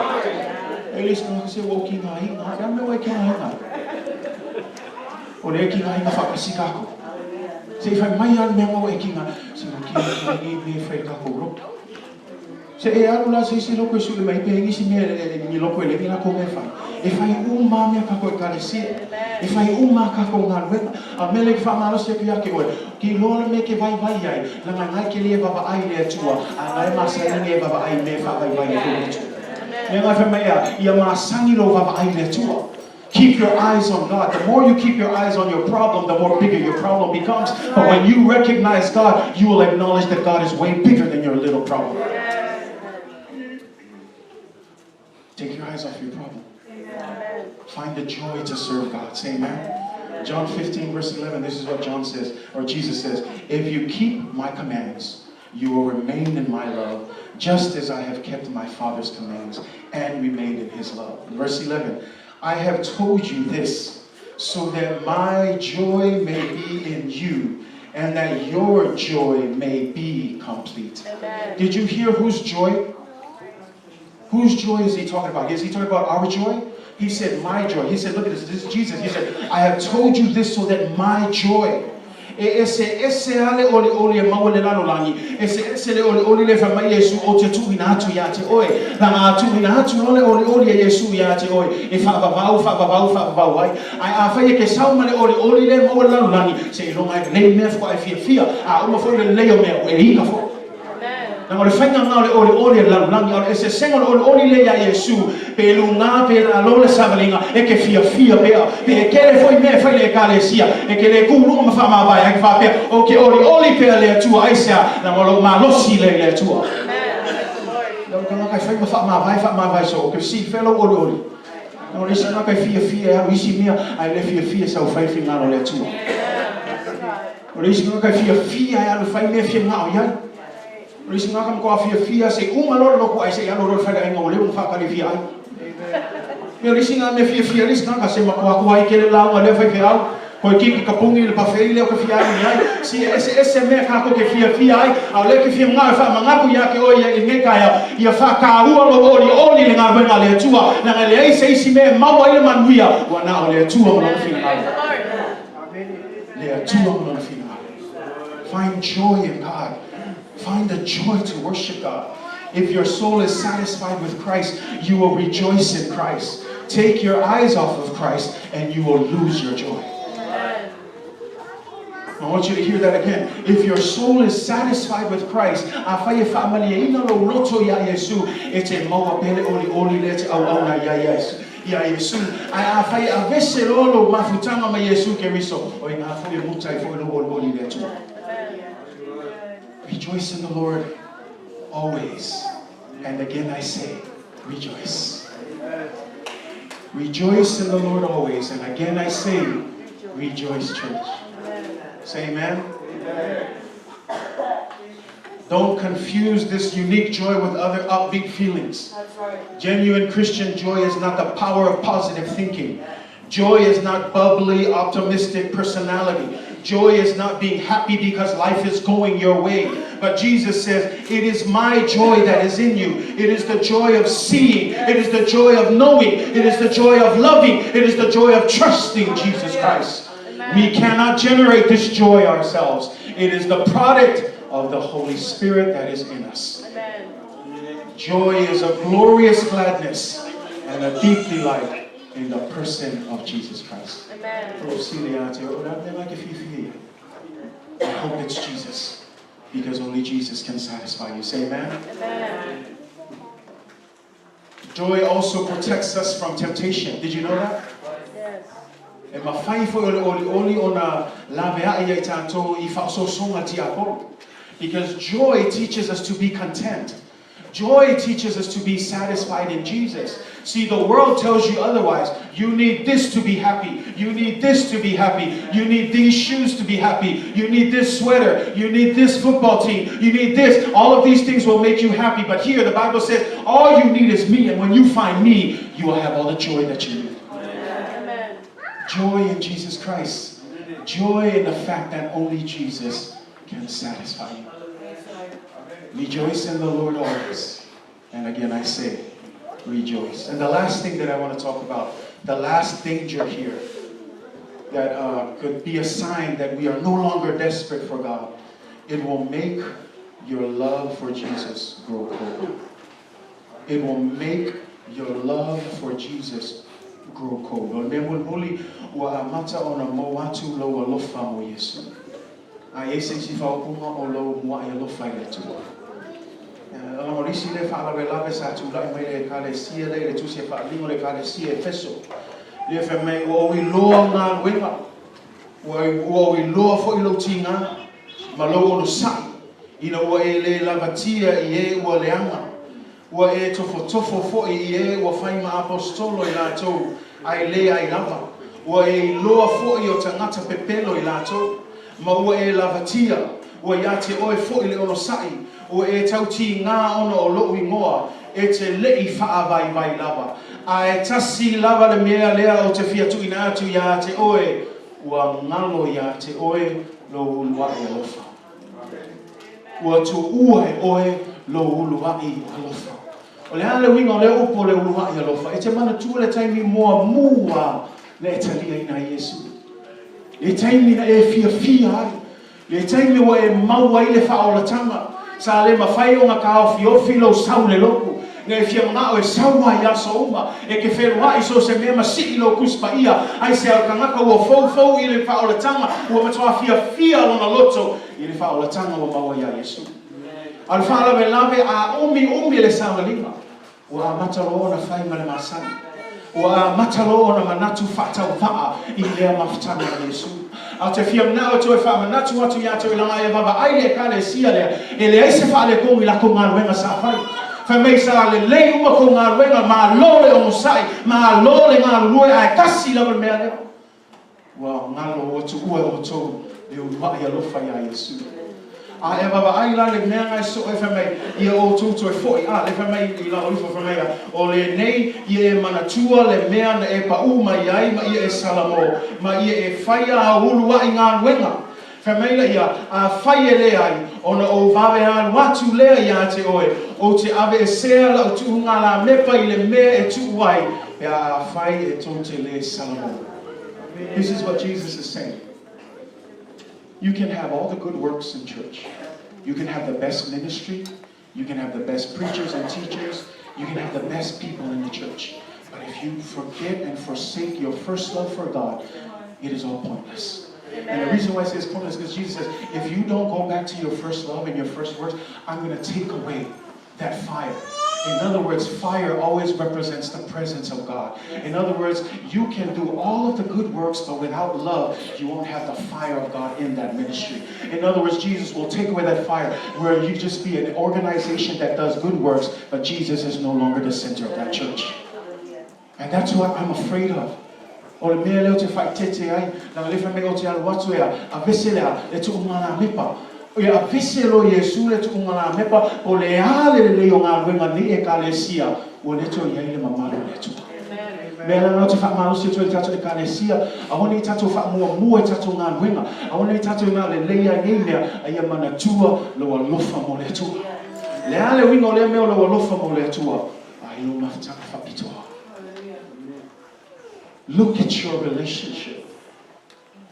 [SPEAKER 1] E le isi tagata se ua ou tigaina, o le a le mea ua e tigaina ai? O lea e tigaina faatasi tatou. Se i fai mai lava le mea na ua e tigaina, se ua tigaina nei mea e fai i le tatou lotu. Se e alu la se isi loko e sue mai pe ai nisi mea ni loko e leai ni lakou mea e fai. E fai uma a mea kakou ekalesia. E fai uma a kakou galuega. A o le mea lea ke faamalosi atu ia te oe, ke iloa le mea e ke vaivai ai, laga na e kele e vavaai i le Atua, a na e masani e vavaai i mea e faavaivai ai foi le Atua. Mea na e fai mai ea, ia masani lou vavaai i le Atua. Keep your eyes on God. The more you keep your eyes on your problem, the more bigger your problem becomes. But when you recognize God, you will acknowledge that God is way bigger than your little problem. Take your eyes off your problem. Find the joy to serve God. Say amen. John 15, verse 11, this is what John says, or Jesus says, If you keep my commands, you will remain in my love, just as I have kept my Father's commands and remained in his love. Verse 11, I have told you this so that my joy may be in you and that your joy may be complete.
[SPEAKER 2] Amen.
[SPEAKER 1] Did you hear whose joy? Whose joy is he talking about? Is he talking about our joy? He said, my joy. He said, look at this. This is Jesus. He said, I have told you this so that my joy. E ese ese a le olioli e maua i le lalolagi, ese ese le olioli lea e fai mai Iesu ou te tuuina atu ia te oe. Laga a tuuina atu loa le olioli e Iesu ia te oe, e faavavau, faavavau, faavavau ai. Ae afai e ke sau ma le olioli lea e maua i le lalolagi, seiloga e lelei mea faatoa e fiafia, a uma foi le lelei o mea, ua e ika foi. Leaga o le faiga lena o le olioli a le lalolagi, a o le eseesega o le olioli lea ia Iesu, pe luga pe lalo le savaliga, e ke fiafia pea. Pe e tele foi mea e fai i le Ekalesia, e ke le ku luga ma faamavae ai, faapea, Ou ke olioli pea le Atua, aisea? Leaga o lou malosi lea i le Atua. Leaga o le tagata e fai ma faamavae, faamavae soo, ou ke fesili, fea lou olioli? Leaga o le isi tagata e fiafia e alu i isi mea, ae le fiafia e sau e fai le finagalo o le Atua. O le isi tagata e fiafia e alu e fai mea e fia manao i ai. O le isi tagata matua fiafia se i uma loa le lotu ai se i alu loa i le faleaiga ua leva ona faatali e fia ai. Ia o le isi lena mea fiafia ai le isi tagata se matua tuai tele lauga a lea faifeau, toeitiiti tapuni le buffet lea ou te fia alu i ai. Si e eseese mea tatou te fiafia ai, a o lea e te fia manao e faamanatu ia te oe i lenei taeao, ia faataua lou olioli i le galuega a le Atua, leaga e leai se isi mea e maua ai le manuia, ua na o le Atua ma Lona finagalo. Le Atua ma Lona finagalo. Find joy in God. Find the joy to worship God. If your soul is satisfied with Christ, you will rejoice in Christ. Take your eyes off of Christ and you will lose your joy. I want you to hear that again. If your soul is satisfied with Christ, afai e faamalieina lou loto iā Iesu, e te maua pea le olioli lea e te auauna iā Iesu. Iā Iesu. Ae afai e aveese loa lou mafutaga mai Iesu Keriso, o i ngā foi e muta ai foi lou olioli i le Atua. Rejoice in the Lord always. And again I say, rejoice. Rejoice in the Lord always. And again I say, rejoice, church. Say amen. Amen. Don't confuse this unique joy with other upbeat feelings.
[SPEAKER 2] Right.
[SPEAKER 1] Genuine Christian joy is not the power of positive thinking. Joy is not bubbly, optimistic personality. Joy is not being happy because life is going your way. But Jesus says, It is my joy that is in you. It is the joy of seeing. It is the joy of knowing. It is the joy of loving. It is the joy of trusting Jesus Christ. We cannot generate this joy ourselves. It is the product of the Holy Spirit that is in us.
[SPEAKER 2] Amen.
[SPEAKER 1] Joy is a glorious gladness and a deep delight in the person of Jesus Christ.
[SPEAKER 2] Amen.
[SPEAKER 1] I hope it's Jesus because only Jesus can satisfy you. Say amen.
[SPEAKER 2] Amen.
[SPEAKER 1] Joy also protects us from temptation. Did you know that?
[SPEAKER 2] Yes.
[SPEAKER 1] E mafai foi o le olioli ona laveai ia i tatou i faaosoosoga tiapolo. Because joy teaches us to be content. Joy teaches us to be satisfied in Jesus. See, the world tells you otherwise. You need this to be happy. You need this to be happy. You need these shoes to be happy. You need this sweater. You need this football team. You need this. All of these things will make you happy. But here, the Bible says, all you need is me. And when you find me, you will have all the joy that you need.
[SPEAKER 2] Amen.
[SPEAKER 1] Joy in Jesus Christ. Joy in the fact that only Jesus can satisfy you. Rejoice in the Lord always. And again, I say, rejoice. And the last thing that I want to talk about, the last danger here that could be a sign that we are no longer desperate for God, it will make your love for Jesus grow cold. It will make your love for Jesus grow cold. O le mea mulimuli, ua amata ona mou atu lou alofa mo Iesu. A i ai se isi faaupuga o lou mua'i alofa i le Atua. Leaga o le isi lea faalavelave sa tulai mai le Ekalesia lea i le tusi a Faaaliga o le Ekalesia i Efeso, lea fai mai, Ua ou iloa au galuega, ua ou iloa foi lou tiga ma lou onosai, ina ua e le lavatia i e ua leaga, ua e tofotofo foi i e ua fai ma aposetolo i latou ae le ai lava, ua e iloa foi o tagata pepelo i latou, ma ua e lavatia, ua iā te oe foi le onosai, ua e tautiga ona o loʻu igoa, e te leʻi faavaivai lava. Ae tasi lava le mea lea ou te fia tuuina atu iā te oe, ua galo iā te oe lou uluaʻi alofa. Ua tuua e oe lou uluaʻi alofa. O le a le uiga o lea upu o le uluaʻi alofa? E te manatua le taimi muamua na e taliaina ai Iesu? Le taimi na e fiafia ai, le taimi ua e maua ai le faaolataga, sa le mafai ona taofiofi lou sau i le lotu, na e fia manao e sau ai i aso uma, e te feloai so o se mea ma sii lou Tusi Paia, aisea o le tagata ua foufou i le faaolataga, ua matua fiafia lona loto i le faaolataga ua maua iā Iesu. A o le faalavelave a umiumi le saogaliga, ua amata loa ona fai ma le masani. Ua amata loa ona manatu faatauvaa i lea mafutaga a Iesu. A ou te fia manao e toe faamanatu atu ia te oe leaga e vaavaai le Ekalesia lea, e leai se faaletonu i latou galuega sa fai. Fai mai sa lelei uma tou galuega, malo le onosai, malo le galulue ae tasi lava le mea lea. Ua galo ua tuua e outou le uluai alofa iā Iesu. A e vaavaai la le mea na e soo e fai mai, ia outou toe foi, a, le fai mai i lalo ifo fai mai ia, o lenei ia e manatua le mea na e paʻū mai ai ma ia e salamo, ma ia e faia au uluai galuega. Fai mai la ia, Afai e leai, ona ou vave alu atu lea iā te oe, ou te aveesea lau tuuga-lamepa i le mea e tuu ai, pe a afai e tou te lē salamo. This is what Jesus is saying. You can have all the good works in church. You can have the best ministry. You can have the best preachers and teachers. You can have the best people in the church. But if you forget and forsake your first love for God, it is all pointless. And the reason why I say it's pointless is because Jesus says, if you don't go back to your first love and your first works, I'm going to take away that fire. In other words, fire always represents the presence of God. In other words, you can do all of the good works, but without love, you won't have the fire of God in that ministry. In other words, Jesus will take away that fire where you just be an organization that does good works, but Jesus is no longer the center of that church. And that's what I'm afraid of. O le mea lea ou te faaeteete ai, leaga lea fai mai ou te alu atu e aveese le a, le tuuga-lamepa. Ia aveese loa Iesu le tuuga-lamepa, po o le a le lelei o galuega nei Ekalesia, ua le toe i ai le mamalu o le Atua. Mea la lena ou te faamalosi atu ai i le tatou Ekalesia, aua ne i tatou faamuamua i tatou galuega, aua ne i tatou na o lelei lava i nei mea, a ia manatua lou alofa mo le Atua. Le a le uiga o lea mea o lou alofa mo le Atua? A i lou mafutaga faapitoa. Look at your relationship.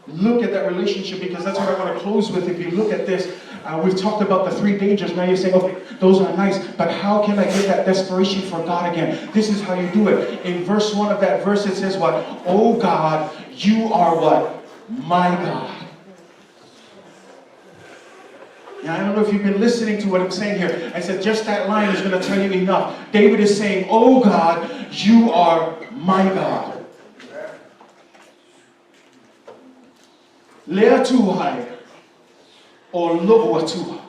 [SPEAKER 1] Look at that relationship because that's what I want to close with. If you look at this, uh, we've talked about the three dangers. Now you're saying, okay, those are nice, but how can I get that desperation for God again? This is how you do it. In verse 1 of that verse, it says what? Oh God, you are what? My God. Now, I don't know if you've been listening to what I'm saying here. I said just that line is going to tell you enough. David is saying, Oh God, you are my God. Le Atua e, o loʻu Atua.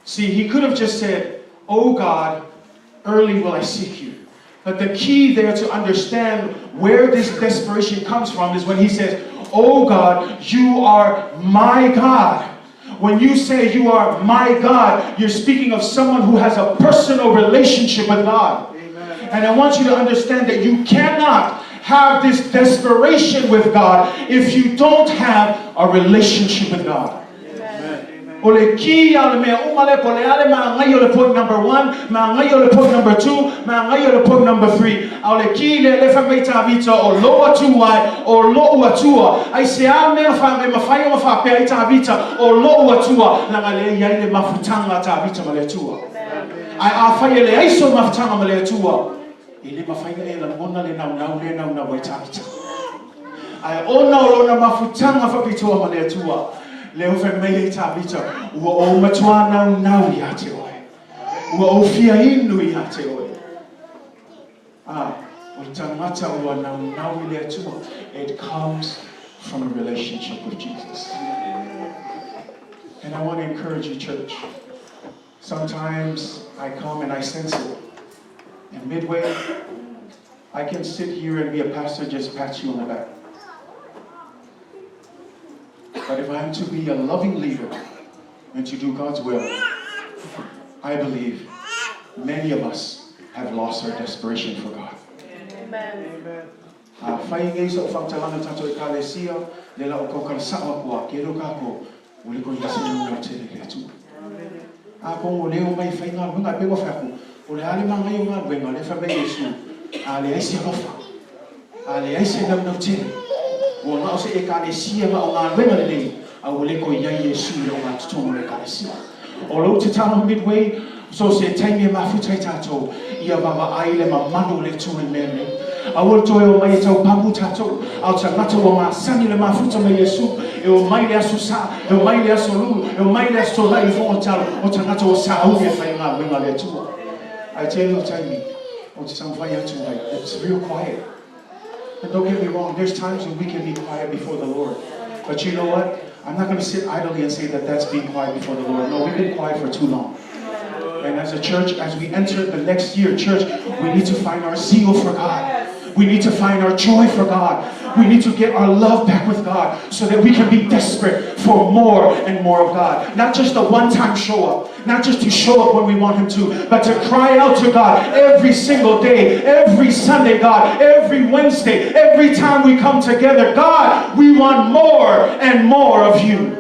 [SPEAKER 1] See, he could have just said, Oh God, early will I seek you. But the key there to understand where this desperation comes from is when he says, Oh God, you are my God. When you say you are my God, you're speaking of someone who has a personal relationship with God. Amen. And I want you to understand that you cannot have this desperation with God if you don't have a relationship with God. O le kī a o le mea uma lea, po o le a le māngai o le point number one, māngai o le point number two, māngai o le point number three. A o le kī lea, lea fai mai Tavita, o lou Atua e, o loʻu Atua. Aisea mea e mafai ona faapea ai Tavita, o loʻu Atua, leaga lea e i ai le mafutaga a Tavita ma le Atua. Ae afai e leai sou mafutaga ma le Atua, e le mafai ona e lagona le naunau lea e naunau ai Tavita. Ae ona o lona mafutaga faapitoa ma le Atua, lea ua fai mai ai Tavita, Ua ou matuā naunau ia te oe. Ua ou fia inu ia te oe. A, o le tagata ua naunau i le Atua, it comes from a relationship with Jesus. And I want to encourage you, church. Sometimes I come and I sense it. And midway, I can sit here and be a pastor, just pat you on the back. But if I am to be a loving leader and to do God's will, I believe many of us have lost our desperation for God.
[SPEAKER 2] Amen.
[SPEAKER 1] Afai nei sa'u faamatalaga i tatou Ekalesia, le la o kaukala sa'o aku a ke leo kākou, ua le koe ia se naunau tele i le Atua. A kogo le o mai e fai galuega, e pei ua fai atu, o le a le magaia o galuega, lea fai mai Iesu, a leai se alofa, a leai se naunau tele, ua na o se Ekalesia na o galuega lelei, a ua le koe iai Iesu i le ogatotonu o le Ekalesia. O lou tatalo Midway, so se taimi e mafuta ai tatou, ia vaavaai le mamalu o le Atua i mea nei. Aua le toe omai e taupamu tatou, a o tagata ua masani le mafuta ma Iesu, e omai le Aso Sa, e omai le Aso Lulu, e omai le Aso Tolai i le Fofoga Tatalo, o tagata ua sauni e fai galuega a le Atua. Ae tele o taimi, ou te taumafai atu ai, it's real quiet. And don't get me wrong, there's times when we can be quiet before the Lord. But you know what? I'm not going to sit idly and say that that's being quiet before the Lord. No, we've been quiet for too long. And as a church, as we enter the next year, church, we need to find our zeal for God. We need to find our joy for God. We need to get our love back with God so that we can be desperate for more and more of God. Not just a one-time show up, not just to show up when we want Him to, but to cry out to God every single day, every Sunday, God, every Wednesday, every time we come together. God, we want more and more of you.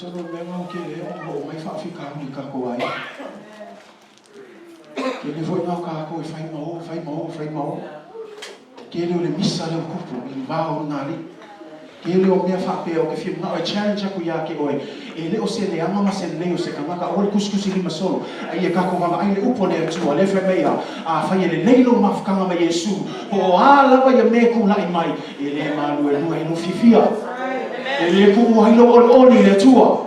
[SPEAKER 1] Atonu o mea ngau ke lea o ho mai whaafikauli ka ko ai. Ke le foi ngau kākou e whai ma o, whai ma o, whai ma o. Ke le o le misa leo kupu i vao o ngā li. Ke le o mea faapea o ke fia mana'o e challenge aku iā ke oe, e le o se leaga ma se lelei o se kanaka, aua le kusikusi lima solo, a ia kākou vaavaai le upu a le Atua, lea fai mai a, afai e lelei lou mafutaga ma Iesu, po o a lava ia mea e kula'i mai, e le maluelue ai lou fiafia, e le kuʻu ai lou olioli i le Atua.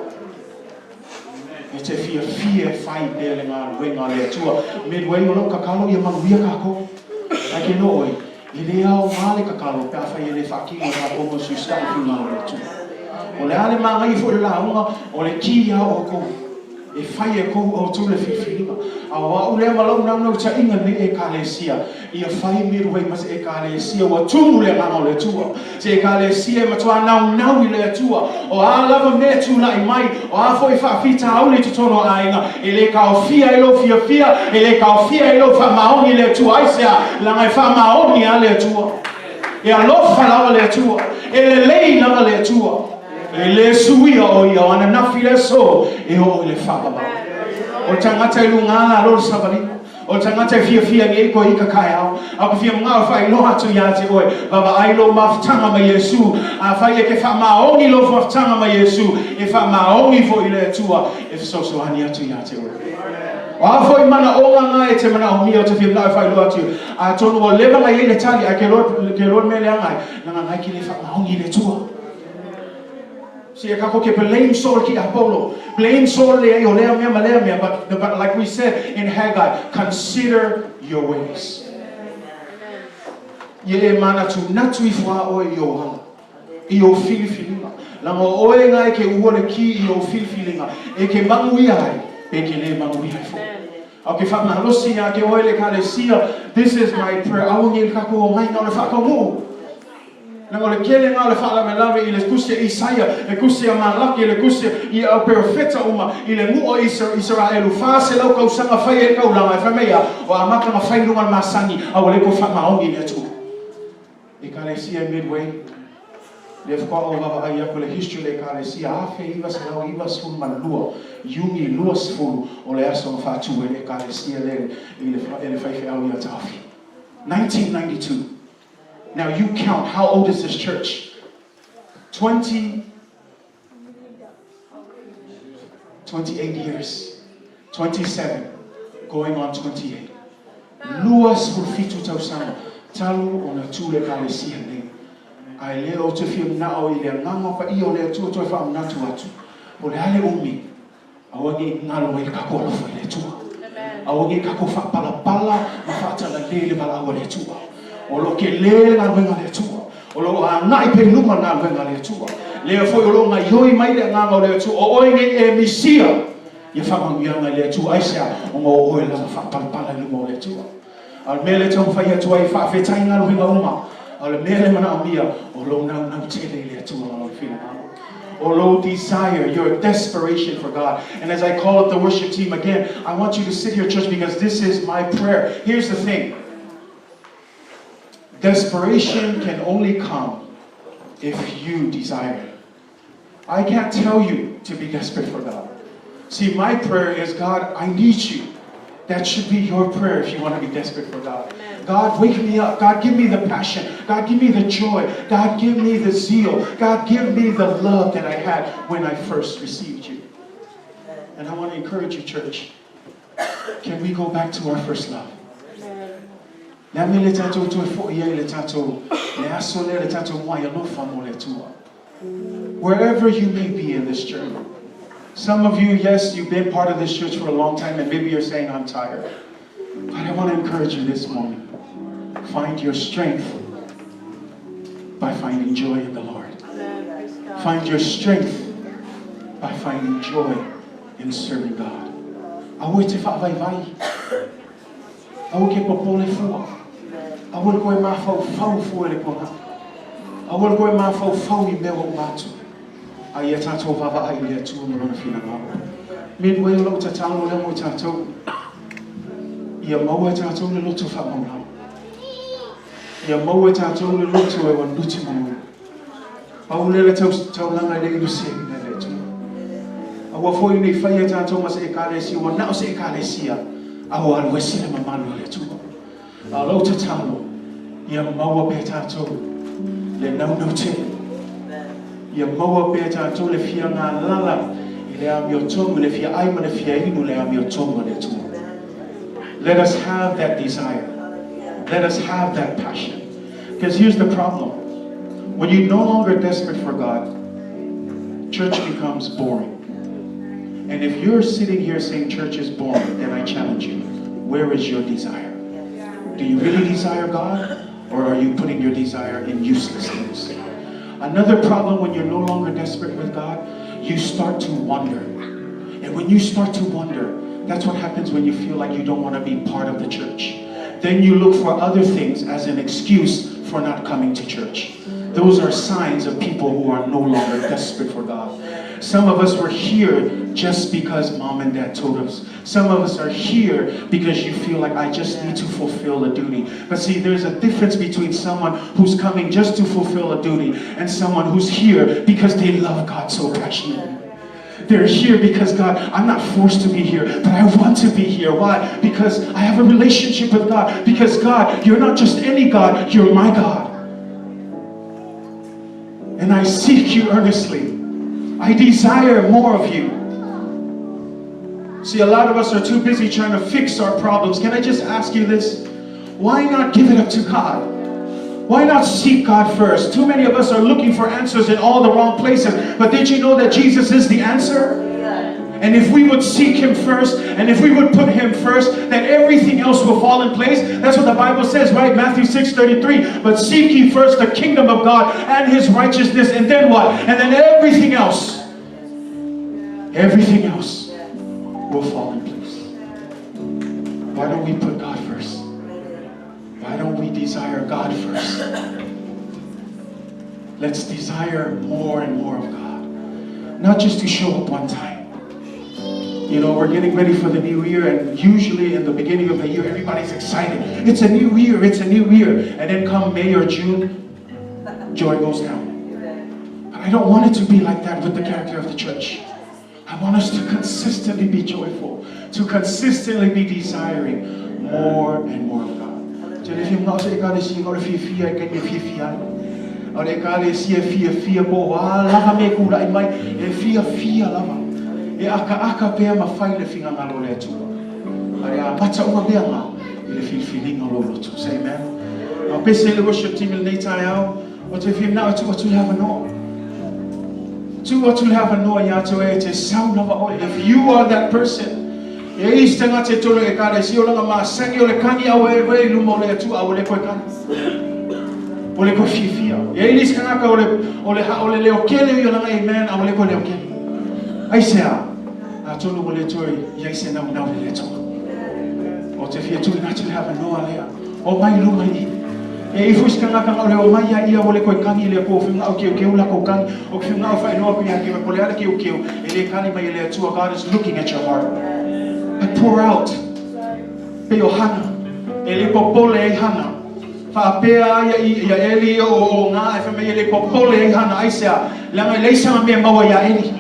[SPEAKER 1] E te fiafia e fai pea le galuega a le Atua. Midway, o lau kakalo ia manuia kākou. Ae ke nō ʻoe, e le aoga le kakalo pe afai e le faakino e kākou mau sui usufono finagalo o le Atua. O le a le magaia foi o le lauga, o le kī iā ʻoukou, e fai e kou ʻoutou le filifiliga. A o aʻu lea ma lau naunautāʻiga nei ʻEkalesia, Ia fai Midway ma se Ekalesia ua tumu le agaga o le Atua. Se Ekalesia e matuā naunau i le Atua. O a lava mea e tulaʻi mai, o a foi faafitauli i totonu o aiga, e le kaofia ai lou fiafia, e le kaofia ai lou faamaoni i le Atua. Aisea? Leaga e faamaoni lava le Atua. E alofa lava le Atua. E lelei lava le Atua. E le suia o ia o ananafi le aso e oo i le faavavau. O le tagata i luga lalo o le savaliga. O le tagata e fiafia nei koe i ka kaeao, a ke fia manao e faailoa atu iā te oe, vaavaai lou mafutaga ma Iesu. Afai e ke faamaoni lou mafutaga ma Iesu, e faamaoni foi le Atua e fesoasoani atu iā te oe. O a foi manaoga nga e te manaomia o te fia manao e faailoa atu, atonu ua leva na iai le tali, ae ke loa ke loa le mea leaga ai, leaga ngai ke le faamaoni i le Atua. See, kākou ke blame soo le kiʻiapolo, blame soo le leai o lea mea ma lea mea, but, but like we said in Haggai, consider your ways. Ia e manatunatu ifo a oe i ou ala, i ou filifiliga. Leaga o oe nga e ke ua le kī i ou filifiliga, e ke manuia ai, pe ke lē manuia ai foi. A o ke faamalosi iā ke oe le Ekalesia, this is my prayer, aua nei le kākou omai na o le faataunuu. Leaga o le kele nga o le faalavelave i le tusi a Isaia, le tusi a Malaki, le tusi i au perofeta uma, i le nuu o Isaraelu, 400 tausaga fai ai le taulaga, e fai mai a, o amata na fai i luga o le masani, a ua le toe faamaoni i le Atua. Ekalesia e Midway, lea faatoa ou vaavaai atu i le history o le Ekalesia, 1992, Iuni 20 o le aso na faatu ai le Ekalesia lea i le e le faifeau ia Taofi. 1992. Now you count, how old is this church? 20, 28 years. 27 going on 28. 27 tausaga talu ona tu le Ekalesia nei. Ae lea ou te fia manao i le Agaga Paia o le Atua toe faamanatu atu, o le a le umi, aua ne i galo ai le tatou alofa i le Atua. Aua ne i tatou faapalapala ma faatalale le valaau a le Atua. O lo o tele le galuega a le Atua. O lo o agai pea i luma le galuega a le Atua. Lea foi o lo o gaoioi mai le Agaga o le Atua, o oe nei e misia ia faamanuiaga i le Atua. Aisea? Ona o oe lava faapalapala i luma o le Atua. A o le mea lea e taumafai atu ai, faafetai galuega uma, a o le mea lea e manaomia, o lou naunau tele i le Atua ma Lona finagalo. O lou desire, your desperation for God. And as I call up the worship team again, I want you to sit here, church, because this is my prayer. Here's the thing. Desperation can only come if you desire it. I can't tell you to be desperate for God. See, my prayer is, God, I need you. That should be your prayer if you want to be desperate for God.
[SPEAKER 2] Amen.
[SPEAKER 1] God, wake me up. God, give me the passion. God, give me the joy. God, give me the zeal. God, give me the love that I had when I first received you. And I want to encourage you, church. Can we go back to our first love?
[SPEAKER 2] Amen.
[SPEAKER 1] Le a mea le tatou toe foi ai le tatou, le aso lea le tatou muai alofa mo le Atua. Wherever you may be in this journey. Some of you, yes, you've been part of this church for a long time and maybe you're saying, I'm tired. But I want to encourage you this morning. Find your strength by finding joy in the Lord.
[SPEAKER 2] Amen. Praise God.
[SPEAKER 1] Find your strength by finding joy in serving God. Aua e te faavaivai. Aua ke popole fua. Aua le koe mafaufau fua i le puanaa. Aua le koe mafaufau i mea ua uma atu. A ia tatou vaavaai i le Atua ma Lona finagalo. Midway o lau tatalo lea mo i tatou, ia maua e tatou le loto faamaualalo. Ia maua e tatou le loto e ua nuti manuia. Pau lea le taulaga e le i lusiaina e le Atua. Aua foi ne i faia tatou ma se Ekalesia ua na o se Ekalesia, a ua alu ese le mamalu o le Atua. A o lau tatalo, ia maua pea tatou le naunau tele. Ia maua pea tatou le fia galala i le amiotonu, i le fia ai ma le fia inu i le amiotonu a le Atua. Let us have that desire. Let us have that passion. Because here's the problem. When you're no longer desperate for God, church becomes boring. And if you're sitting here saying church is boring, then I challenge you. Where is your desire? Do you really desire God? Or are you putting your desire in useless things? Another problem when you're no longer desperate with God, you start to wonder. And when you start to wonder, that's what happens when you feel like you don't want to be part of the church. Then you look for other things as an excuse for not coming to church. Those are signs of people who are no longer desperate for God. Some of us were here just because mom and dad told us. Some of us are here because you feel like I just need to fulfill a duty. But see, there's a difference between someone who's coming just to fulfill a duty and someone who's here because they love God so passionately. They're here because, God, I'm not forced to be here, but I want to be here. Why? Because I have a relationship with God. Because, God, you're not just any God, you're my God. And I seek you earnestly. I desire more of you. See, a lot of us are too busy trying to fix our problems. Can I just ask you this? Why not give it up to God? Why not seek God first? Too many of us are looking for answers in all the wrong places. But did you know that Jesus is the answer? And if we would seek Him first, and if we would put Him first, then everything else will fall in place. That's what the Bible says, right? Matthew 6:33. But seek ye first the kingdom of God and His righteousness, and then what? And then everything else will fall in place. Why don't we put God first? Why don't we desire God first? Let's desire more and more of God. Not just to show up one time. You know, we're getting ready for the new year, and usually in the beginning of the year, everybody's excited. It's a new year, it's a new year. And then come May or June, joy goes down. But I don't want it to be like that with the character of the church. I want us to consistently be joyful, to consistently be desiring more and more of God. Te le fia mnao se ekalesia o le fiafia e kaimi e fiafia ai. A o le ekalesia e fiafia po o a lava mea e kula'i mai, e fiafia lava. E akaaka pea ma fai le finagalo o le Atua. A e amata uma mea na i le filifiliga o lou loto. Say amen. A pese le worship team i lenei taeao, ou te fia manao e tuu atu le avanoa. Tuu atu le avanoa ia te oe e te sau lava oe. If you are that person, e i ai se tagata i totonu o le Ekalesia o lona masani o le kani a ua e i luma o le Atua a ua le toe kani. Ua le toe fiafia. E i ai le isi tagata o le, o le, o le leo kele ia o lana amen a ua le toe leo kele. Aisea? Atonu ua le toe i ai se naunau i le Atua. Ou te fia tuuina atu le avanoa lea. Omai i luma i i. E i ai foi se tagata na o le omai ia ia ua le toe kani i le Atua. O whiungao keukeu latou kani. O ke whiungao whainoa aku ia ke po le ale keukeu e le kani mai e le Atua. God is looking at your heart. But pour out. Pei o Hana. E le popole ai Hana. Faapea ai ia ia Eli o o nga e fai mai e le popole ai Hana. Aisea? Leaga e leai sana mea maua ia Eli.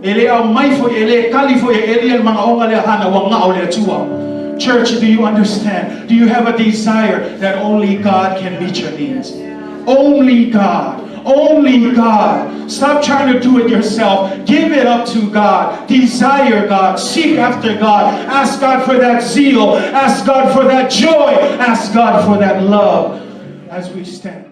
[SPEAKER 1] E le aumai foi, e le kali foi e Eli le manaoga lea a Hana ua gao le Atua. Church, do you understand? Do you have a desire that only God can meet your needs? Only God. Only God. Stop trying to do it yourself. Give it up to God. Desire God. Seek after God. Ask God for that zeal. Ask God for that joy. Ask God for that love as we stand.